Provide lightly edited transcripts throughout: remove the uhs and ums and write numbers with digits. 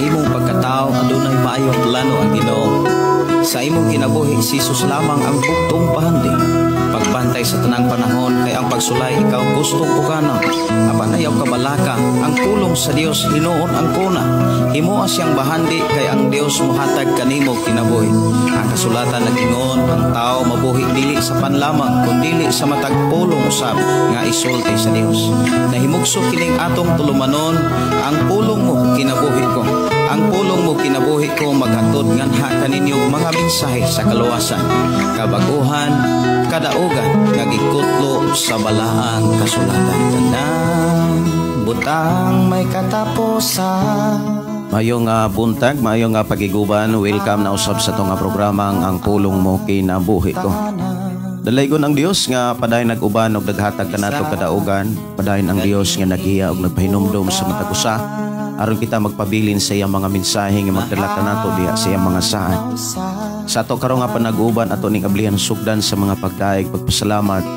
imong pagkatao adunay maayong plano ang Ginoo. Sa imong kinabuhi, si Jesus lamang ang bugtong pahandi. Pagbantay sa tanang panahon kay ang pagsulay ikaw gusto pugana. Apan ayaw kabalaka, ang pulong sa Dios hinuon ang kuna. Himoa siyang bahandi kay ang Dios mohatag kanimo kinabuhi. Ang kasulatan nag-ingon, ang tao mabuhi dili sa panlamang kundili sa matag pulong usab nga isulti sa Dios. Nahimugso kining atong tulumanon, ang pulong mo kinabuhi ko. Ang pulong mo kinabuhi ko maghatod nganha kaninyo mga mensahe sa kaluwasan, kabaguhan, kadaugan nga gikutlo sa balaang kasulatan. Tanang butang may katapusan. Mayong buntag, mayong pagiguban, welcome na usab sa atong programang Ang Pulong Mo Kinabuhi Ko. Dalaygon ang Dios nga padayon nag-uban og naghatag kanato kadaugan, padayon ang Dios nga naghiya og nagpahinumdom sa matag usa aron kita magpabilin sa iyang mga mensahe nga magdala kanato diha sa iyang mga saad. Sa ato karon nga panag-uban, ato ning ablihan sugdan sa mga pagdaig, pagpasalamat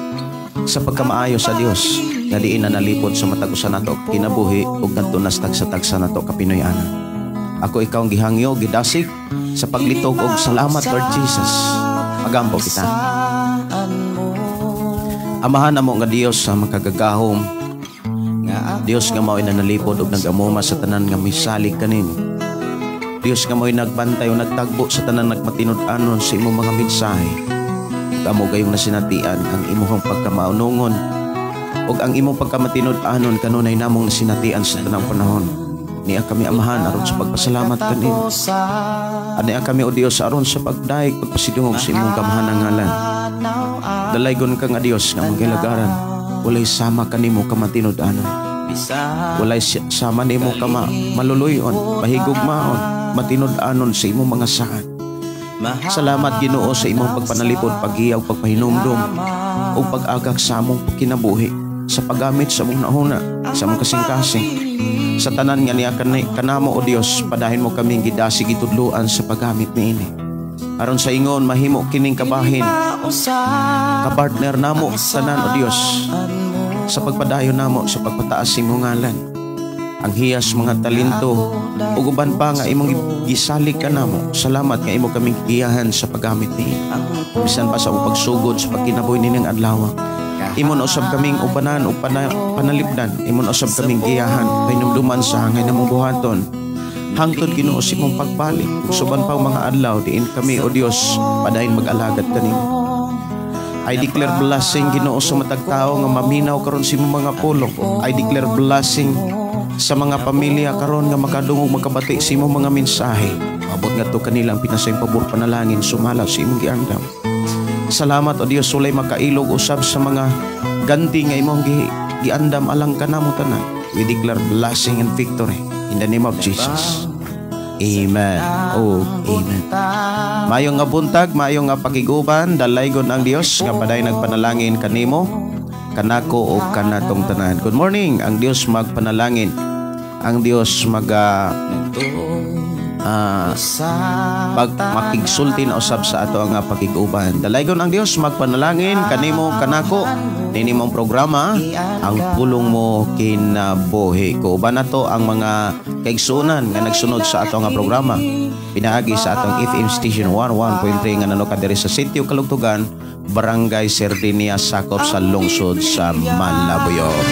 sa pagkamaayo sa Dios nga diin na nalipod sa matag usa nato kinabuhi ug ngadto nas tagsa-tagsa nato ka Pinoy-ana. Ako ikaw ang gihangyo, gidasig sa paglitog og salamat, Lord Jesus. Magampo kita. Amahan namo nga Dios sa makagagahom, Dios nga mao'y nanalipod og nag-amuma sa tanan nga misalig kanimo. Dios nga mao'y nagbantay o nagtagbo sa tanan nagmatinud-anon sa imong mga mensahe. Ug amo gayong nasinatian ang imong pagkamaunongon ug ang imong pagkamatinud-anon kanunay namong nasinatian sa tanang panahon. Niya kami, Amahan, aron sa pagpasalamat kanimo. Ania kami, o Dios, aron sa pagdaig pagpasidungog sa imong gamhanang ngalan. Dalaygon ka nga Dios nga magilagaran. Walay sama kanimo kamatinud-anon. Walay sama nimo kama maluluyon, mahigugmaon, matinud-anon sa imong mga saad. Salamat, Ginoo, sa imong pagpanalipod, paghiyaw, pagpahinumdom ug pag-agak sa among kinabuhi sa paggamit sa among nahuna, sa among kasing-kasing. Sa tanan nga niya kanamo, o Dios, padahin mo kaming gidasig gitudloan sa paggamit niini. Aron sa ingon mahimo kining kabahin, kapartner namo tanan, o Dios, sa pagpadayon namo sa pagpataas sa imong ngalan. Ang hiyas mga talento ug uban pa nga imong gisalig kanamo. Salamat nga imo kaming giyahan sa paggamit niini. Bisan pa sa pagsugod sa pagkinabuhi nining adlaw. Imo na usab kaming ubanan ug panalipdan. Imo na usab kaming giyahan, pahinumduman sa hangay namong buhaton. Hangtod, Ginoo, sa imong pagbalik. Ug suban pa mga adlaw diin kami, o Dios, padayon mag-alagad kanimo. I declare blessing, Ginoo, sa matag tao nga maminaw karon sa imong mga pulong. I declare blessing sa mga pamilya karon nga makadungog, makabati sa imong mga mensahe. Abot ngadto kanila ang pinasayong pabor, panalangin sumala sa imong giandam. Salamat, o Dios, walay makailog usab sa mga ganti nga imong giandam alang kanamo tanan. We declare blessing and victory in the name of Jesus. Amen. Oh, amen. Mayong nga buntag, mayong nga pakiguban, dalaygon ang Dios nga padayon nagpanalangin kanimo, kanako o kanatong tanan. Good morning. Ang Dios magpanalangin. Ang Dios mag pag makigsulti na usab sa ato ang pakiguban. Dalaygon ang Dios magpanalangin kanimo, kanako, nini mong programa Ang Pulong Mo Kinabuhi Ko. Uban nato ang mga kaigsuonan nga nagsunod sa ato nga programa pinaagi sa atong FM station 11.3 nga nanuka diri sa Sitio Kalugtugan, Barangay Sardinia, sakop sa lungsod sa Malabuyoc.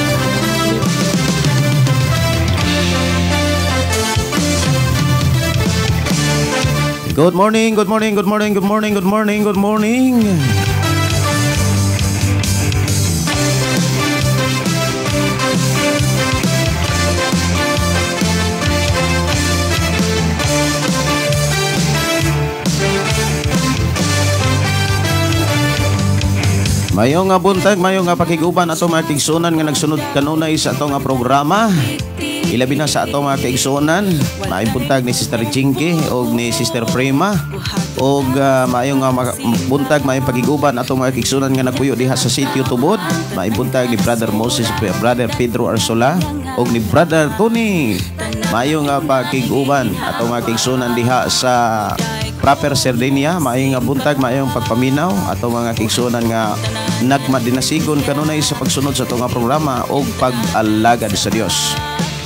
Good morning, good morning, good morning, good morning, good morning, good morning. Mayong nga buntag, mayong nga pakiguban ato mga kaigsuonan nga nagsunod kanunay sa atong nga programa. Ilabi na sa atong mga kaigsuonan, maayong buntag ni Sister Jinky og ni Sister Prima og maayong nga buntag, maayong pakiguban atong mga kaigsuonan nga nagpuyo diha sa Sitio Tubod. Maayong buntag ni Brother Moses, Brother Pedro Arsola og ni Brother Tony. Maayong nga pakiguban atong mga kaigsuonan diha sa Proper Sardinia. Maayong nga buntag, maayong pagpaminaw atong mga kaigsuonan nga nagmadinasigon kanunay sa pagsunod sa atong programa og pag-alagad sa Dios.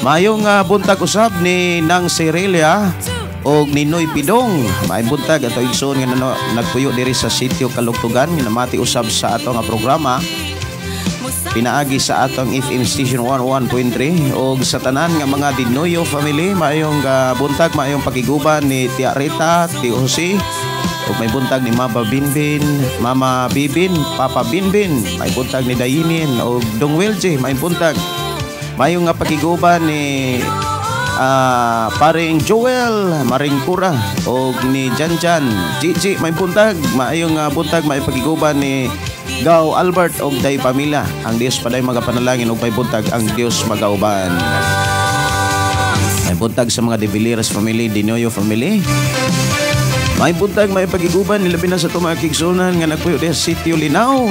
Mayong buntag usab ni Nang Cerilia og ni Noy Pidong. Maayong buntag ato igsoon nga nagpuyo diri sa sitio Kalugtugan nga namati usab sa ato nga programa pinaagi sa atong FM station 101.3 og sa tanan nga mga Dinoyo family. Maayong buntag, maayong pakiguban ni Tia Rita, Tio Jose, ug may buntag ni Mama Binbin, Mama Bibin, Papa Binbin, may buntag ni Dayinin og Dong Wilje, may buntag. Maayong nga pakiguban ni Paring Joel Maringkura og ni Janjan Gigi, may buntag. Maayong buntag, may pakiguban ni Gao Albert og Day Pamila. Ang Dios paday magapanalangin og may buntag, ang Dios magauban. May buntag sa mga De Villeras family, Dinoyo family. May buntag, may pagiguban nilabi na sa itong mga kigsunan nga nagpuyo diha sa Sitio Linaw.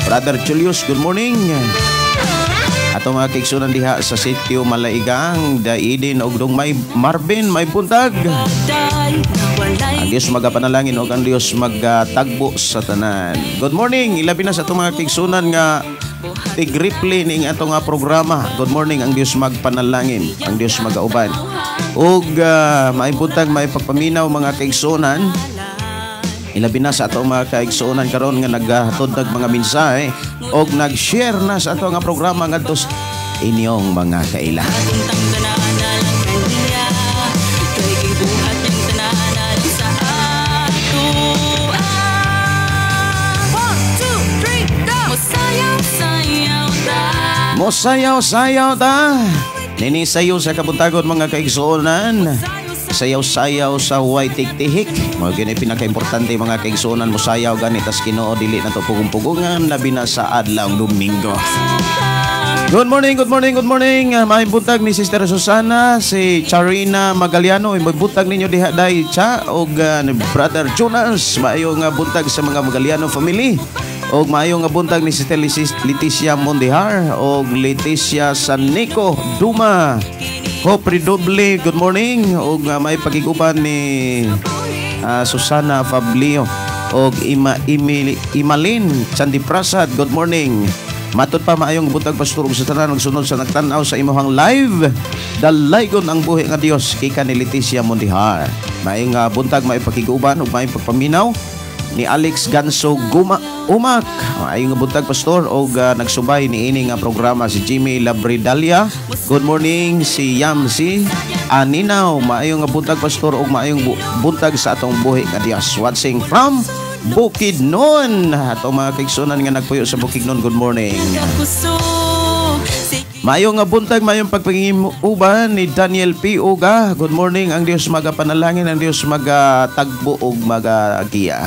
Brother Julius, good morning. Ato mga kigsunan diha sa Sitio Malaigang, Daidin og Dungmay Marvin, may buntag. Ang Dios magapanalangin og ang Dios magatagbo sa tanan. Good morning, ilabi na sa atong mga kigsunan nga tig-replay ning atong nga programa. Good morning, ang Dios magpanalangin, ang Dios magauban. Og may buntag, may pagpaminaw mga kaigsuonan. Ilabi na sa atong mga kaigsuonan karon nga naghatod og mga mensahe og nag-share na sa atong nga programa ngadto sa inyong mga kaila. Mosayaw-sayaw ta. Nini sayo sa kabuntagon mga kaigsuonan. Sayaw-sayaw sa way tiktihik. Mao gyud pinakaimportante mga kaigsuonan, mosayaw gani tas Ginoo dili na to pugong-pugongan labi na sa adlaw Domingo. Good morning, good morning, good morning. Maayong buntag ni Sister Susana, si Charina Magaliano, may buntag ninyo diha day cha og ni Brother Jonas. Maayong buntag sa mga Magaliano family. Og maayong buntag ni Sister Leticia Mondihar og Leticia Sanico Duma. Hope Redoble, good morning. Og may pagiguban ni Susana Fablio og Imalin Chandiprasad, good morning. Matod pa maayong buntag pastor ug sa tanan nagsunod sa nagtan-aw sa imong live. Dalaygon ang buhi nga Dios gikan ni Leticia Mondihar. Maayong buntag, may pakiguban ug maayong pagpaminaw ni Alex Ganso Guma Umak. Maayong buntag pastor og nagsubay niini nga programa si Jimmy Labridalia. Good morning si Yamsi Aninaw. Maayong buntag pastor og maayong buntag sa atong buhi nga Dios. Watching from Bukidnon. Atong mga kaigsunan nga nagpuyo sa Bukidnon, good morning. Maayong buntag, maayong pagpangimuban ni Daniel P. Uga. Good morning. Ang Dios magapanalangin, ang Dios magatagbo og magagiya.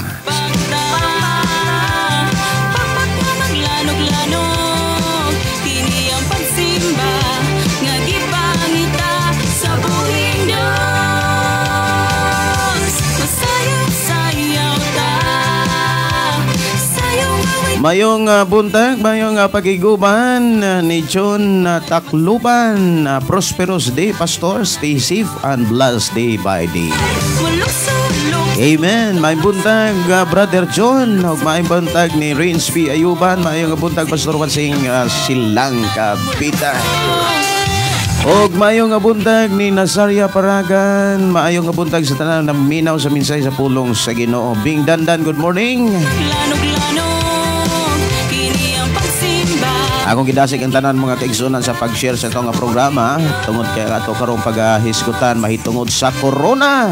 Mayong buntag, mayong pagiguban ni John Tacloban. Prosperous day, Pastor. Stay safe and blessed day by day. Amen. May buntag, Brother John. Ug may buntag ni Rains P. Ayuban. Mayong buntag, Pastor Wansing Silang Kabita. Og maayong buntag ni Nazaria Paragan. Maayong buntag sa tanan na minaw sa minsay sa pulong sa Ginoo. Bing Dandan, good morning. Akong gidasig ang tanan mga kaigsunan sa pag-share sa itong programa tungod kay ato karong paghisgutan mahitungod sa corona.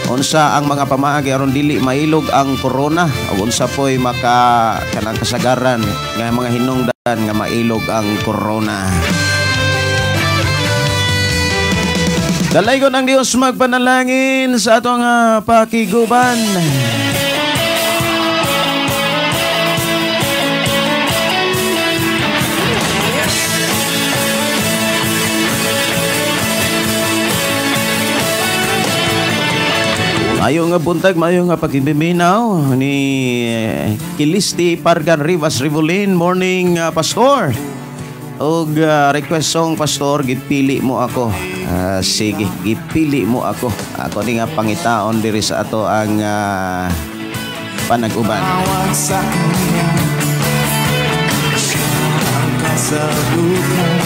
Unsa ang mga pamaagi aron dili mailog ang corona ug unsa poy maka kanang kasagaran nga mga hinungdan nga mailog ang corona. Dalaygon ang Dios magpanalangin sa atong pakiguban. Maayong buntag, maayong pagbiminaw ni Kilisti Pargan Rivas Rivolin. Morning, Pastor. Og request song, Pastor, gipili mo ako. Sige, gipili mo ako. Ako ni nga pangitaon diri sa ato ang panag-uban. Sa kanya, siya ang kasagutan.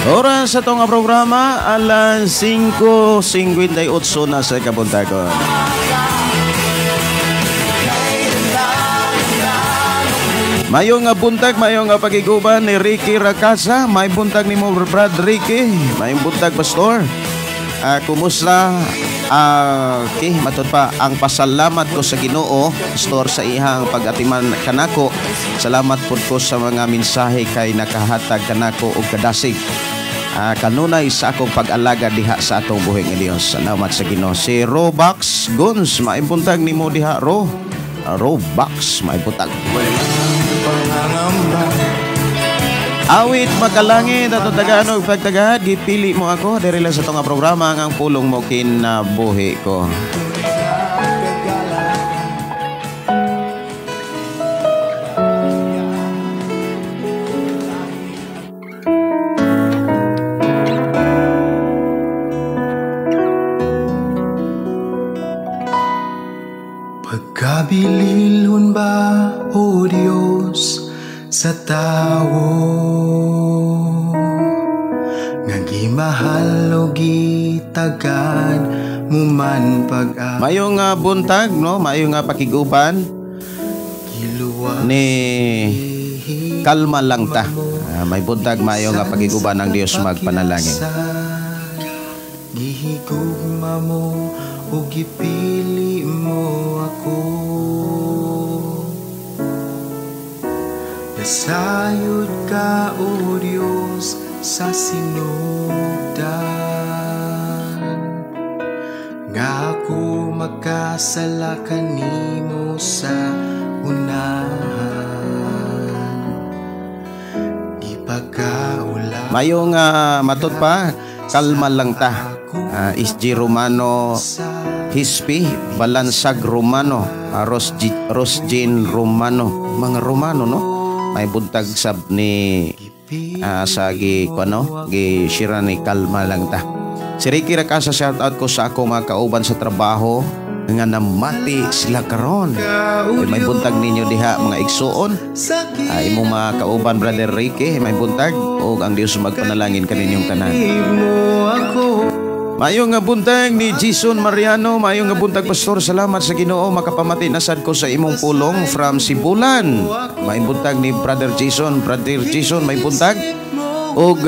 Oras sa itong programa, alas 5:58 na sa kabuntagon. Mayong buntag, mayong pagiguban ni Ricky Rakasa. May buntag ni mo, Brad Ricky. Mayong buntag, Pastor. Kumusta? Okay, matod pa ang pasalamat ko sa Ginoo, Pastor, sa ihang pag-atiman kanako. Salamat pud ko sa mga mensahe kay nakahatag kanako og kadasig. Kanunay sa akong pag-alaga diha sa atong buhi nga Dios. Salamat sa Ginoo. Si Robax Guns, maibuntag nimo diha, Ro. Robax, maibuntag. Awit makalangit ato tagaan og pagtagad, gipili mo ako diri lang sa atong programa ang pulong mo kinabuhi ko. Pagkabililhon ba, O Diyos, sa tawo nga gimahal o gitagad mo man pag-a. Mayong buntag, no? Mayong pakiguban ni kalma lang ta. May buntag, mayong pakiguban ang Dios magpanalangin. Gihigugma mo o gipili mo ako. Nasayod ka, O Diyos, sa sinugdan nga ako makasala kanimo sa unahan. Ipagkaula. Mayong matod pa, kalma lang ta. SG Romano Hispi, Balansag Romano, Rosjin Romano, mga Romano, no? May buntag sab ni sa gi kuno gi shira ni kalma lang ta. Si Ricky Rakasa, shout out ko sa ako mga kauban sa trabaho nga namati sila karon. May buntag ninyo diha mga igsuon. Imong mga kauban, Brother Ricky, may buntag og ang Dios magpanalangin kaninyong tanan. Mayong nga buntag ni Jason Mariano, mayong nga buntag Pastor, salamat sa Ginoo makapamati na sad ko sa imong pulong from Sibulan. May buntag ni Brother Jason, Brother Jason may buntag. Og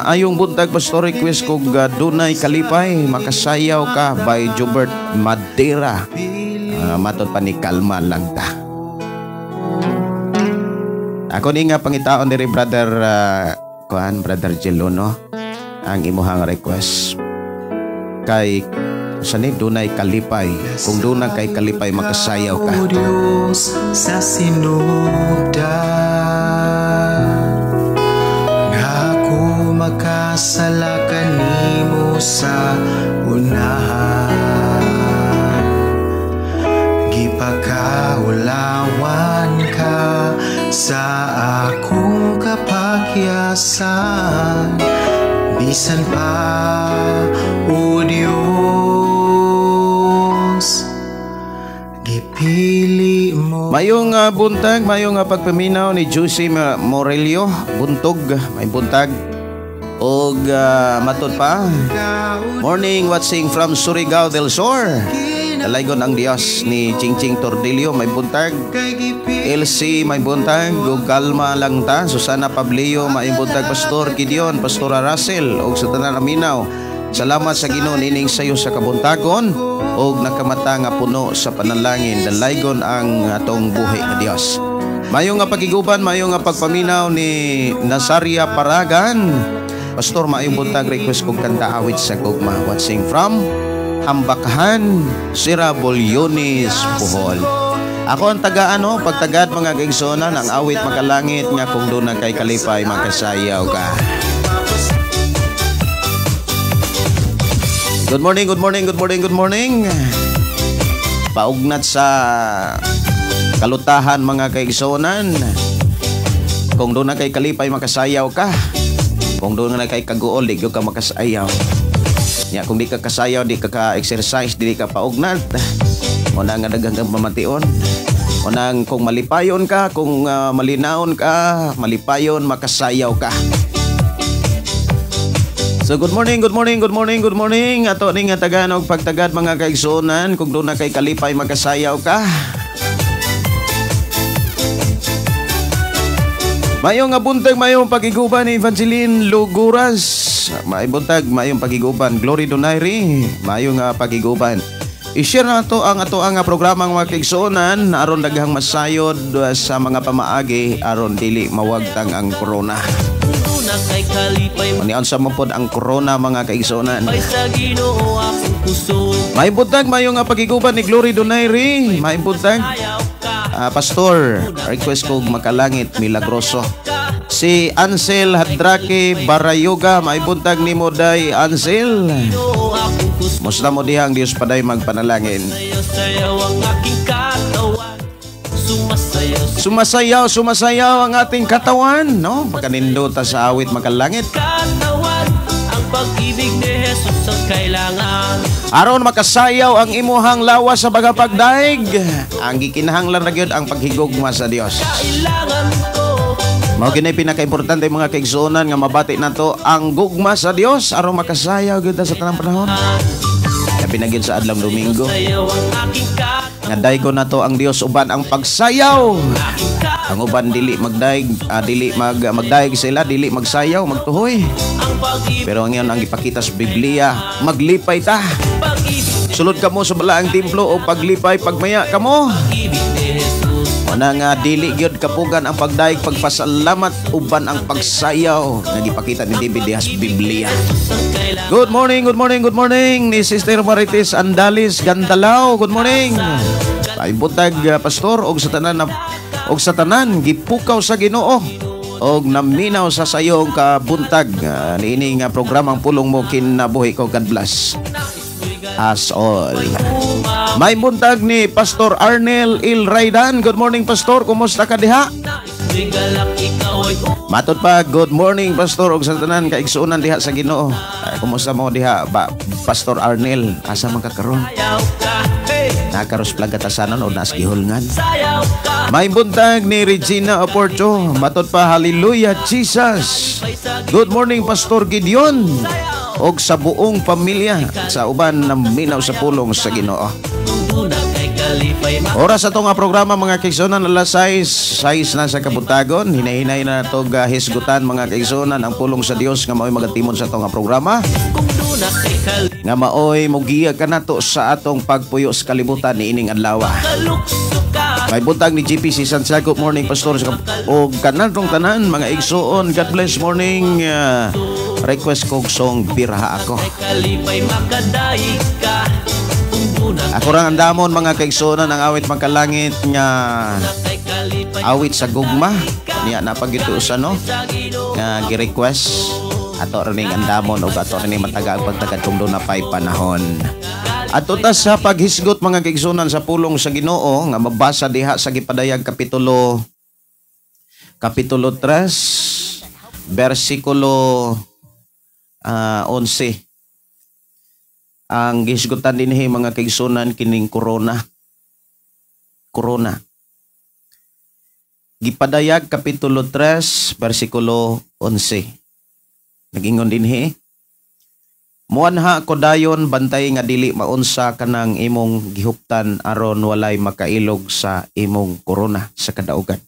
ayong buntag Pastor, request kog dunay kalipay makasayaw ka by Jobert Madera. Matod pa ni kalma lang ta. Ako ni nga pangitaon diri Brother kuan Brother Jello, no? Ang imuhang request kay sani dunay kalipay. Kung dunay kay kalipay makasayaw ka. O Diyos sa sinugdan nga ako makasala kanimo sa unahan. Gipakaulawan ka sa akong kapakyasan. Bisan pa, O Diyos, gipili mo. Mayong buntag, mayong pagpaminaw ni Josie Morelio, buntog, may buntag. Og matod pa, morning watching from Surigao del Sur. Dalaygon ang Dios ni Chingching Tordillo, may buntag. LC, may buntag. Ug kalma lang ta. Susana Pablio, may buntag. Pastor Gideon, Pastora Russell, og sa tanan aminaw. Salamat sa Ginoo nining sayo sa kabuntagon og nakamata nga puno sa panalangin. Dalaygon ang atong buhi nga Dios. Mayo nga pagiguban, mayo nga pagpaminaw ni Nazaria Paragan. Pastor, maayong buntag, request kog kanta awit sa gugma. Watching from Hambakahan, Sira Bolyones, Bohol. Ako ang taga-ano, pagtagad mga kaigsuonan, ang awit makalangit nga kung doon na kay kalipay makasayaw ka. Good morning, good morning, good morning, good morning. Paugnat sa kalutahan mga kaigsuonan. Kung doon na kay kalipay makasayaw ka. Kung doon na kay kaguol, di ka makasayaw. Ya, kung di ka kasayaw, di ka ka-exercise, di ka paugnat. Una nga daghang kang pamation. Unang kung malipayon ka, kung malinaon ka, malipayon, makasayaw ka. So good morning, good morning, good morning, good morning. Ato ning tagaan og pagtagad, mga kaigsuonan, kung duna kay kalipay, makasayaw ka. Mayong nga buntag, mayong pagiguban ni Evangeline Luguras. Maayong buntag, mayong pagiguban. Glory Donaire, mayong nga pagiguban. I-share na to ang ato ang programa, mga kaigsuonan, aron daghang masayod sa mga pamaagi aron dili mawagtang ang corona. Una kay kalipay. Manion sa mo pod ang corona, mga kaigsuonan. Ay sa Ginoo akong kusog. Maayong buntag, mayong nga pagiguban ni Glory Donaire. Maayong buntag. Sayaw ka. Pastor, request ko Makalangit, Milagroso. Si Ansel Hadrake Barayoga, maayong buntag nimo day, Ansel. Ginoo akong kusog. Musta mo dihang Dios paday magpanalangin. Sayaw, sayaw ang aking katawan. Sumasayaw sa Sumasayaw, sumasayaw ang ating katawan, no? Pagkanindota sa awit Makalangit. Katawan. Ang pag-ibig ni Jesus ang kailangan. Aron makasayaw ang imuhang lawas sa pagapagdaig, ang gikinahanglan ra gyud ang paghigugma sa Dios. Kailangan ko. Mao kini pinakaimportante, mga kaigsuonan, nga mabati nato ang gugma sa Dios aron makasayaw gyud ta sa tanang panahon. Labi na gyud sa adlaw Domingo. Sayaw ang aking katawan. Nga daygon nato ang Dios uban ang pagsayaw. Ang uban dili magdaig, dili magdaig sila, dili magsayaw, magtuhoy. Ang pag-ibig. Pero ngayon ang gipakita sa Biblia, maglipay ta. Pag-ibig. Sulod kamo sa balaang templo o paglipay pagmaya kamo. Pag-ibig ni Jesus. Una nga dili gyud kapugan ang pagdaig pagpasalamat uban ang pagsayaw nga gipakita ni David diha sa Biblia. Jesus ang kailangan. Good morning, good morning, good morning ni Sister Marites Andalis Gandalao. Good morning. Ay buntag, pastor, og sa tanan na og sa tanan gipukaw sa Ginoo og naminaw sa sayong kabuntag niini nga programang Pulong Mo Kinabuhi Ko. God bless us all. May buntag ni Pastor Arnel Ilraidan. Good morning, Pastor. Kumusta ka diha? Bigalak ikaw ay Matod pa, good morning, Pastor, og sa tanan kaigsuonan diha sa Ginoo. Ay, kumusta mo diha ba, Pastor Arnel? Asa man ka karon? Sayaw ka, hey. Nakaros plagatasanon o nas gihulngan? Sayaw ka. May buntag ni Regina Oporto. Matod pa, hallelujah Jesus. Good morning, Pastor Gideon og sa buong pamilya sa uban na minaw sa pulong sa Ginoo. Kung duna kay kalipay Oras sa nga programa, mga kaigsuonan, alas 6, 6 na sa kabuntagon. Hinahinay na to hisgutan, mga kaigsuonan, ang pulong sa Dios nga mao'y magatimon sa nga programa. Kung duna kay kalipay. Nga mao'y mugiya kanato sa atong pagpuyo sa kalibutan niining adlaw. Kalukso ka. May buntag ni GPC Santiago. Morning, Pastor, og kanatong tanan mga igsuon. God bless, morning. Request kog song Birha Ako. Kay kalipay makadaig ka. Kung duna Ako rang andamon, mga kaigsuonan, ang awit Makalangit nga kay kalipay awit sa gugma niya na pagituosan, no, sa Ginoo. nga gi-request. Ato rin andamon og ato rin mataga ang pagtagad kung duna pa'y panahon. Ato ta sa paghisgot, mga kaigsuonan, sa pulong sa Ginoo nga mabasa diha sa Gipadayag kapitulo 3 bersikulo 11. Ang gihisgutan dinhi, mga kaigsuonan, kining corona. Corona. Gipadayag kapitulo 3 bersikulo 11. Nagingon dinhi, "Muanha ko dayon, bantay nga dili maunsa kanang imong gihuptan aron walay makailog sa imong korona sa kadaugan."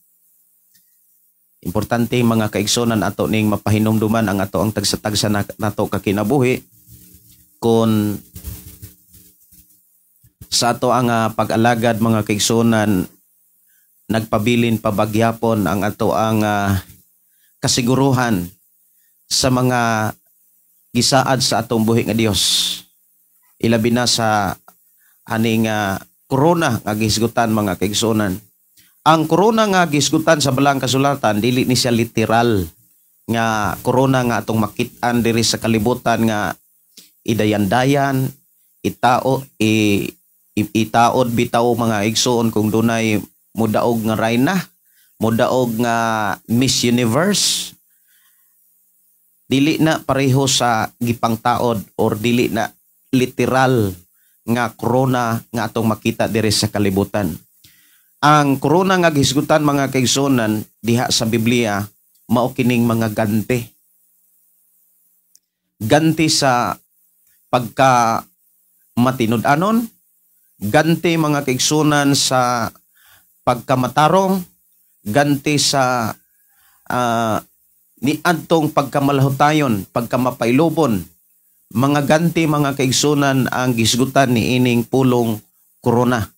Importante, mga kaigsunan, ato ning mapahinumduman ang ato ang tagsa-tagsa na, nato kakinabuhi kung sa ato ang pag-alagad, mga kaigsunan, nagpabilin pabagyapon ang ato ang kasiguruhan sa mga gisaad sa atong buhi nga Dios, ilabi na sa aning corona nga gihisgutan, mga kaigsuonan. Ang corona nga gihisgutan sa Balaang Kasulatan, dili ni siya literal nga corona nga atong makit-an diri sa kalibutan nga idayan-dayan, itao itaod bitaw, mga igsoon, kung dunay mudaog nga rayna, mudaog nga Miss Universe. Dili na pareho sa gipangtaod or dili na literal nga corona nga atong makita diri sa kalibutan. Ang corona nga gihisgutan, mga kaigsuonan, diha sa Biblia, mao kining mga gante. Ganti sa pagka matinud-anon, ganti mga kaigsunan sa pagkamatarong, ganti sa niadtong pagkamalahutayon, pagkamapailubon. Mga ganti mga kaigsunan ang gisgutan ni ining pulong korona.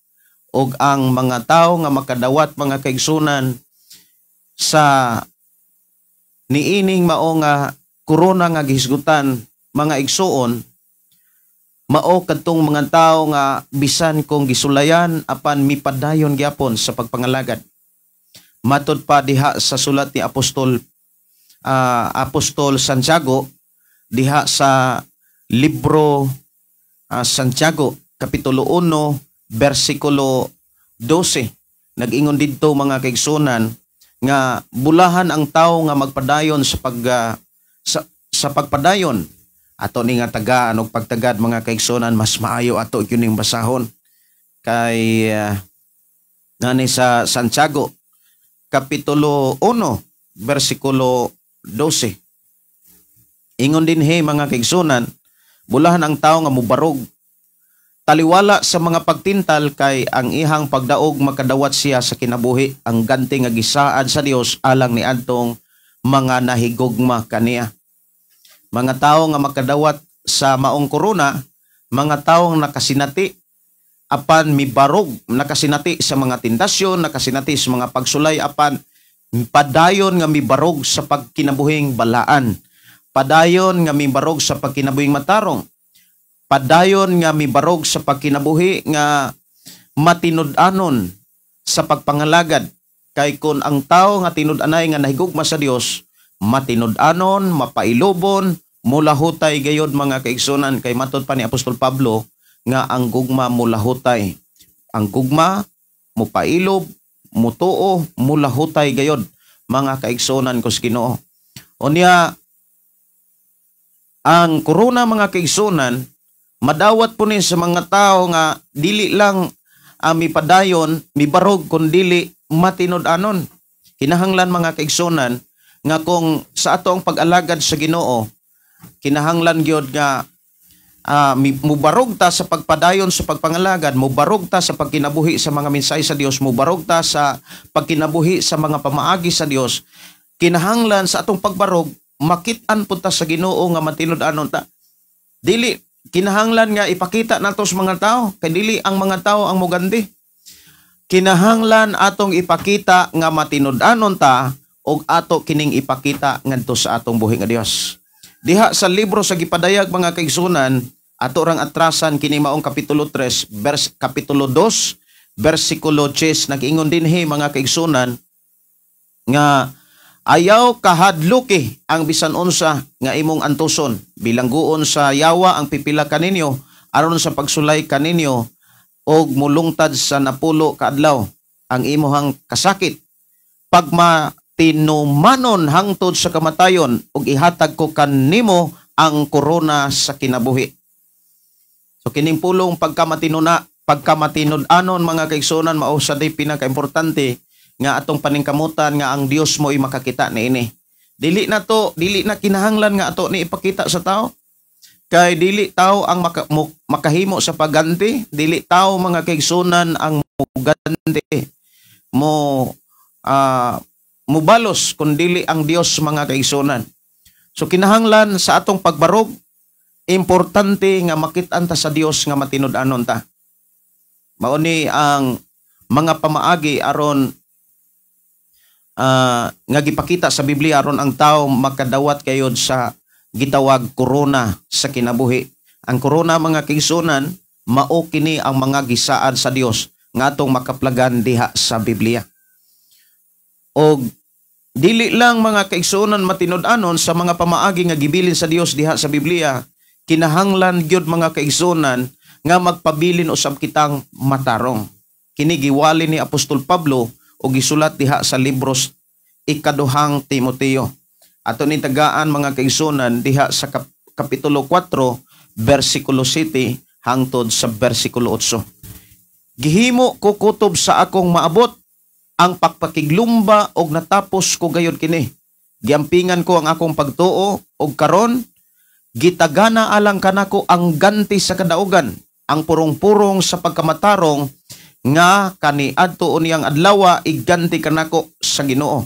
Og ang mga tao nga makadawat mga kaigsunan sa niining mao nga korona nga gihisgutan mga igsuon, mao kadtong mga tao nga bisan kung gisulayan apan mipadayon gyapon sa pagpangalagad. Matod pa diha sa sulat ni Apostol Santiago diha sa libro Santiago kapitulo 1 bersikulo 12, nag-ingon didto mga kaigsunan nga bulahan ang tao nga magpadayon sa pag sa pagpadayon. Ato ni nga tagaan og pagtagad mga kaigsunan, mas maayo ato gyud ning basahon kay ngani sa Santiago kapitulo 1 bersikulo 12, ingon dinhi mga kaigsunan, bulahan ang tao nga mubarog taliwala sa mga pagtintal, kay ang ihang pagdaog makadawat siya sa kinabuhi, ang ganti nga gisaad sa Dios alang ni adtong mga nahigugma kaniya. Mga tao nga makadawat sa maong korona, mga taong nakasinati apan mibarog, nakasinati sa mga tentasyon, nakasinati sa mga pagsulay apan padayon nga mibarog sa pagkinabuhing balaan, padayon nga mibarog sa pagkinabuhing matarong, padayon nga mibarog sa pagkinabuhi nga matinud-anon sa pagpangalagad. Kay kun ang tao nga tinud-anay nga nahigugma sa Dios, matinud-anon, mapailubon, mulahutay gayod mga kaigsunan. Kay matod pa ni Apostol Pablo nga ang gugma mulahutay. Ang gugma mupailob, mutuo, mulahutay gayod mga kaigsunan ko sa Ginoo. Unya ang korona mga kaigsunan madawat po ni sa mga tao nga dili lang mipadayon, mibarog, kun dili matinud-anon. Kinahanglan mga kaigsunan nga kung sa ato ang pag-alagad sa Ginoo, kinahanglan gyud nga mubarog ta sa pagpadayon sa pagpangalagad, mubarog ta sa pagkinabuhi sa mga mensahe sa Dios, mubarog ta sa pagkinabuhi sa mga pamaagi sa Dios. Kinahanglan sa atong pagbarog, makit-an pud ta sa Ginoo nga matinud-anon ta. Dili kinahanglan nga ipakita nato sa mga tao, kay dili ang mga tao ang muganti. Kinahanglan atong ipakita nga matinud-anon ta og ato kining ipakita ngadto sa atong buhi nga Dios. Diha sa libro sa gipadayag mga kaigsunan, ato rang atrasan kini maong kapitulo 3 vers kapitulo 2 bersikulo 10, nag-ingon dinhi mga kaigsunan nga ayaw kahadluki ang bisan unsa nga imong antuson, bilangguon sa yawa ang pipila kaninyo aron sa pagsulay kaninyo og mulungtad sa 10 ka adlaw ang imuhang kasakit. Pagmatinumanon hangtod sa kamatayon og ihatag ko kanimo ang korona sa kinabuhi. So kining pulong pagkamatinuna, pagkamatinud-anon mga kaigsunan, mao sa day pinakaimportante nga atong paningkamutan nga ang Dios mo ay makakita niini. Dili na to, dili na kinahanglan nga ato ni ipakita sa tao. Kay dili tao ang makahimo sa pagganti, dili tao mga kaigsunan ang muganti, mo mubalos kun dili ang Dios mga kaigsunan. So kinahanglan sa atong pagbarog, importante nga makit-an ta sa Dios nga matinud-anon ta. Mao ni ang mga pamaagi aron nga gipakita sa Biblia aron ang tao makadawat kayod sa gitawag korona sa kinabuhi. Ang korona mga kaigsunan, mao kini ang mga gisaad sa Dios nga atong makaplagan diha sa Biblia. Og dili lang mga kaigsunan matinud-anon sa mga pamaagi nga gibilin sa Dios diha sa Biblia, kinahanglan gyud mga kaigsunan nga magpabilin usab kitang matarong. Kini giwali ni Apostol Pablo o gisulat diha sa libros ikaduhang Timoteo. Ato ni tagaan mga kaigsunan diha sa kapitulo 4 bersikulo 7 hangtod sa bersikulo 8. Gihimo ko kutob sa akong maabot ang pagpakiglumba og natapos ko gayud kini. Giampingan ko ang akong pagtuo og karon Gitagana alang kanako ang ganti sa kadaugan, ang purong-purong sa pagkamatarong nga kaniadto unyang adlawa iganti kanako sa Ginoo.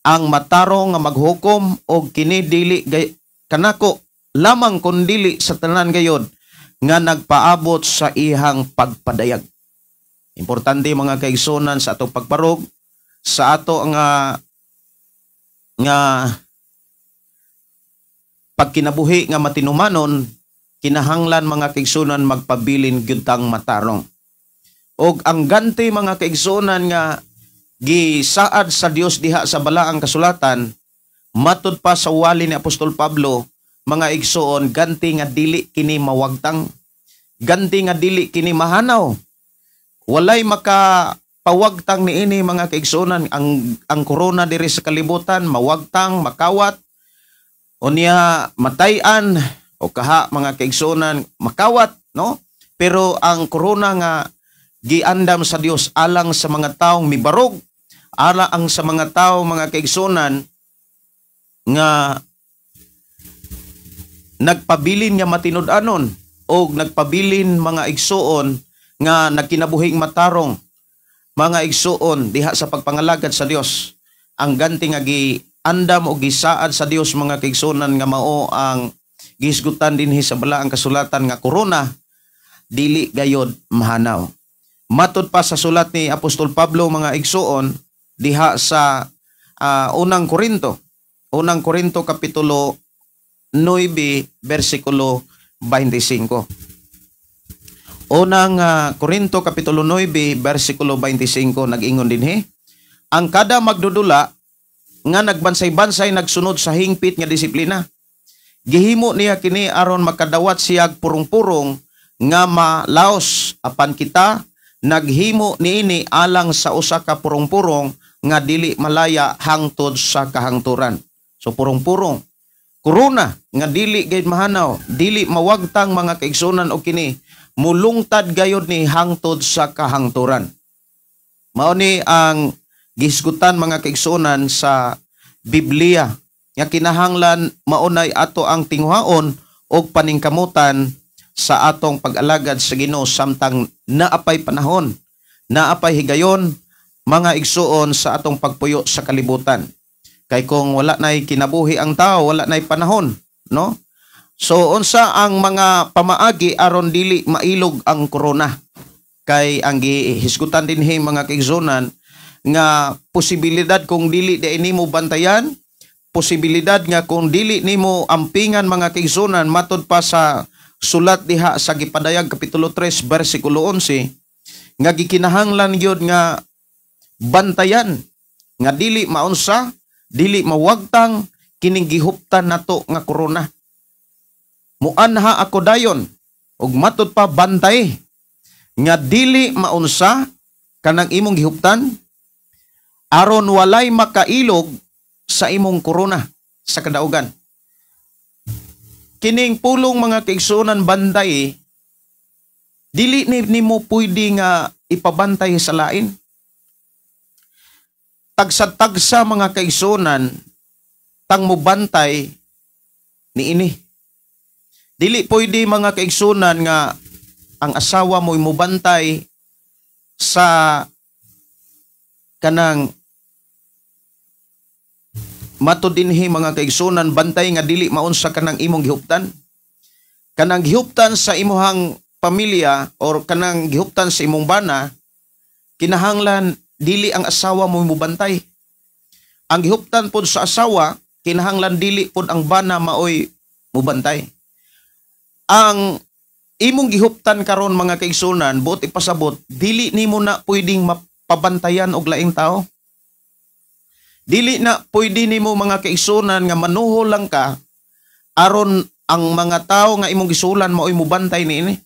Ang matarong nga maghukom, og kini dili kanako lamang kundili sa tanan gayod nga nagpaabot sa ihang pagpadayag. Importante, mga kaigsunan, sa atong pagbarog sa ato nga nga pagkinabuhi nga matinumanon, kinahanglan, mga kaigsunan, magpabilin gyud tang matarong. Og ang ganti, mga kaigsunan, nga gisaad sa Dios diha sa Balaang Kasulatan, matud pa sa wali ni Apostol Pablo, mga igsoon, ganti nga dili kini mawagtang, ganti nga dili kini mahanaw. Walay maka pawagtang niini, mga kaigsuonan. Ang corona diri sa kalibutan mawagtang, makawat unya, matayan o kaha, mga kaigsuonan, makawat, no? Pero ang corona nga giandam sa Dios alang sa mga taong mibarog, alang sa mga tao, mga kaigsuonan, nga nagpabilin nga matinud-anon o nagpabilin, mga igsuon, nga nagkinabuhing matarong, mga igsuon, diha sa pagpangalagad sa Dios. Ang ganti nga giandam o gisaad sa Dios, mga kaigsuonan, nga mao ang gihisgutan dinhi sa Balaang Kasulatan nga corona, dili gayod mahanaw. Matud pa sa sulat ni Apostol Pablo, mga igsuon, diha sa Unang Korinto, Unang Korinto kapitulo 9 bersikulo 25. Unang Korinto kapitulo 9 bersikulo 25, nag-ingon dinhi: "Ang kada magdudula nga nagbansay-bansay nagsunod sa hingpit nga disiplina. Gihimo niya kini aron makadawat siyag purong-purong nga malaos, apan kita naghimo niini alang sa usa ka purong-purong nga dili malaya hangtod sa kahangturan." So purong-purong korona nga dili gayud mahanaw, dili mawagtang, mga kaigsunan, og kini mulungtad gayud ni hangtod sa kahangturan. Mao ni ang gihisgutan, mga kaigsunan, sa Biblia nga kinahanglan maunay ato ang tinguhaon og paningkamutan sa atong pag-alagad sa Ginoo samtang naapay panahon, naapay higayon, mga igsuon, sa atong pagpuyo sa kalibutan. Kay kung wala na'y kinabuhi ang tao, wala na'y panahon, no? So unsa ang mga pamaagi aron dili mailog ang corona? Kay ang gihisgutan dinhi, mga kaigsunan, nga posibilidad kung dili di nimo bantayan, posibilidad nga kung dili nimo ampingan, mga kaigsunan, matud pa sa sulat diha sa Gipadayag kapitulo 3 bersikulo 11 nga gikinahanglan gyud nga bantayan nga dili maunsa, dili mawagtang kining gihuptan nato nga corona. Muanha ako dayon ug matud pa, bantay nga dili maunsa kanang imong gihuptan aron walay makailog sa imong corona sa kadaugan. Kining pulong, mga kaigsuonan, bantay, dili ni nimo pwede nga ipabantay sa lain. Tagsa-tagsa, mga kaigsuonan, tang mubantay niini. Dili pwede, mga kaigsunan, nga ang asawa mo mubantay sa kanang, matud dinhi, mga kaigsunan, bantay nga dili maunsa kanang imong gihuptan. Kanang gihuptan sa imuhang pamilya or kanang gihuptan sa imong bana, kinahanglan dili ang asawa mo mubantay. Ang gihuptan pod sa asawa, kinahanglan dili pod ang bana maoy mubantay. Ang imong gihuptan karon, mga kaigsunan, buot ipasabot, dili nimo na pwedeng mapabantayan og laing tao. Dili na pwede nimo, mga kaigsunan, nga manuhol lang ka aron ang mga tao nga imong gisulan maoy mubantay niini.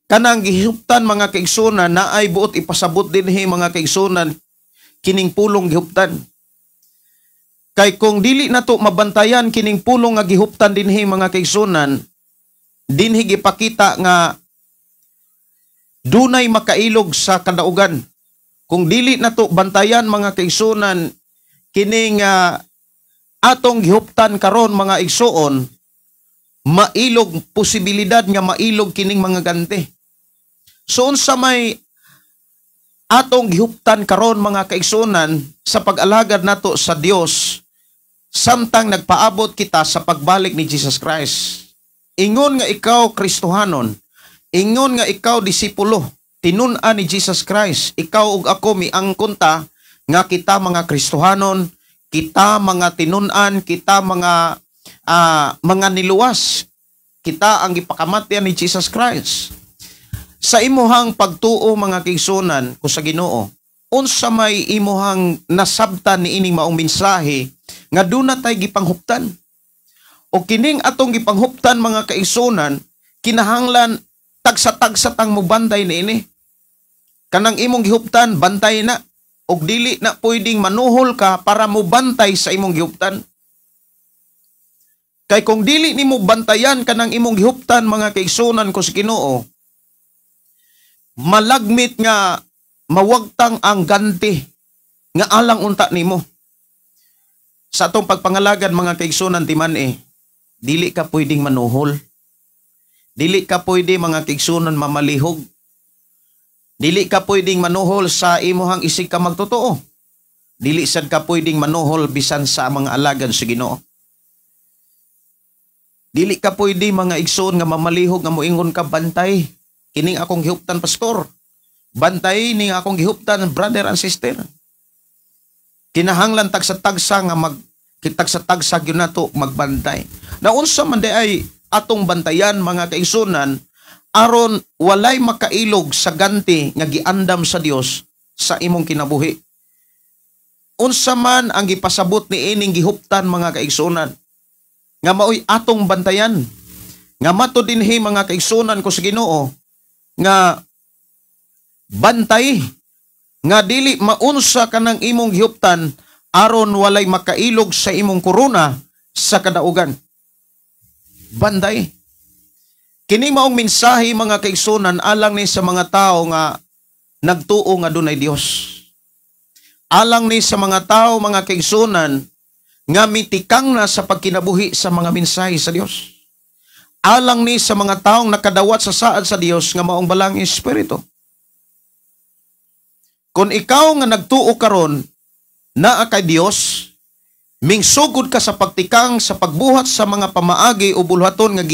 Kanang gihuptan, mga kaigsunan, naay buot ipasabot dinhi, mga kaigsunan, kining pulong gihuptan. Kay kung dili nato mabantayan kining pulong nga gihuptan dinhi, mga kaigsunan, dinhi gipakita nga dunay makailog sa kadaugan. Kung dili nato bantayan, mga kaigsunan, kining atong gihuptan karon, mga igsuon, Mailog, posibilidad nga mailog kining mga ganti. So unsa may atong gihuptan karon, mga kaigsunan, sa pag-alagad nato sa Dios samtang nagpaabot kita sa pagbalik ni Jesus Christ? Ingon nga ikaw Kristohanon, ingon nga ikaw disipulo, tinun-an ni Jesus Christ, ikaw ug ako miangkon ta nga kita mga Kristohanon, kita mga tinun-an, kita mga niluwas, kita ang gipakamatyan ni Jesus Christ. Sa imuhang pagtuo, mga kaigsunan ko sa Ginoo, unsa may imuhang nasabtan niining maong mensahe nga duna tay gipanghuptan? O kining atong gipanghuptan, mga kaigsunan, kinahanglan tagsa-tagsa tang mobantay niini. Kanang imong gihuptan, bantay na. Og dili na pwedeng manuhol ka para mobantay sa imong gihuptan. Kay kung dili nimo bantayan kanang imong gihuptan, mga kaigsunan ko sa Ginoo, malagmit nga mawagtang ang ganti nga alang unta nimo. Sa atong pagpangalagad, mga kaigsunan, timan-i, dili ka pwedeng manuhol. Dili ka pwede, mga kaigsunan, mamalihog. Dili ka pwedeng manuhol sa imuhang isig ka magtotoo. Dili sad ka pwedeng manuhol bisan sa mga alagad sa Ginoo. Dili ka pwede, mga igsoon, nga mamalihog nga moingon ka, "Bantay kining akong gihuptan, pastor. Bantay ning akong gihuptan, brother and sister." Kinahanglan tagsa-tagsa nga mag kitagsa-tagsa gyud nato magbantay. Na unsa man di ay atong bantayan, mga kaigsunan, aron walay makailog sa ganti nga giandam sa Dios sa imong kinabuhi? Unsa man ang gipasabot ni ining gihuptan, mga kaigsunan, nga maoy atong bantayan? Nga mato dinhi, mga kaigsunan ko sa Ginoo, nga bantay nga dili maunsa kanang imong gihuptan aron walay makailog sa imong korona sa kadaugan. Bantay. Kini maong mensahe, mga kaigsunan, alang ni sa mga tao nga nagtuo nga dunay Dios. Alang ni sa mga tao, mga kaigsunan, nga mitikang na sa pagkinabuhi sa mga mensahe sa Dios. Alang ni sa mga taong nakadawat sa saad sa Dios nga maong Balaang Espiritu. Kung ikaw nga nagtuo karon naa kay Dios, mingsugod ka sa pagtikang sa pagbuhat sa mga pamaagi o bulhaton nga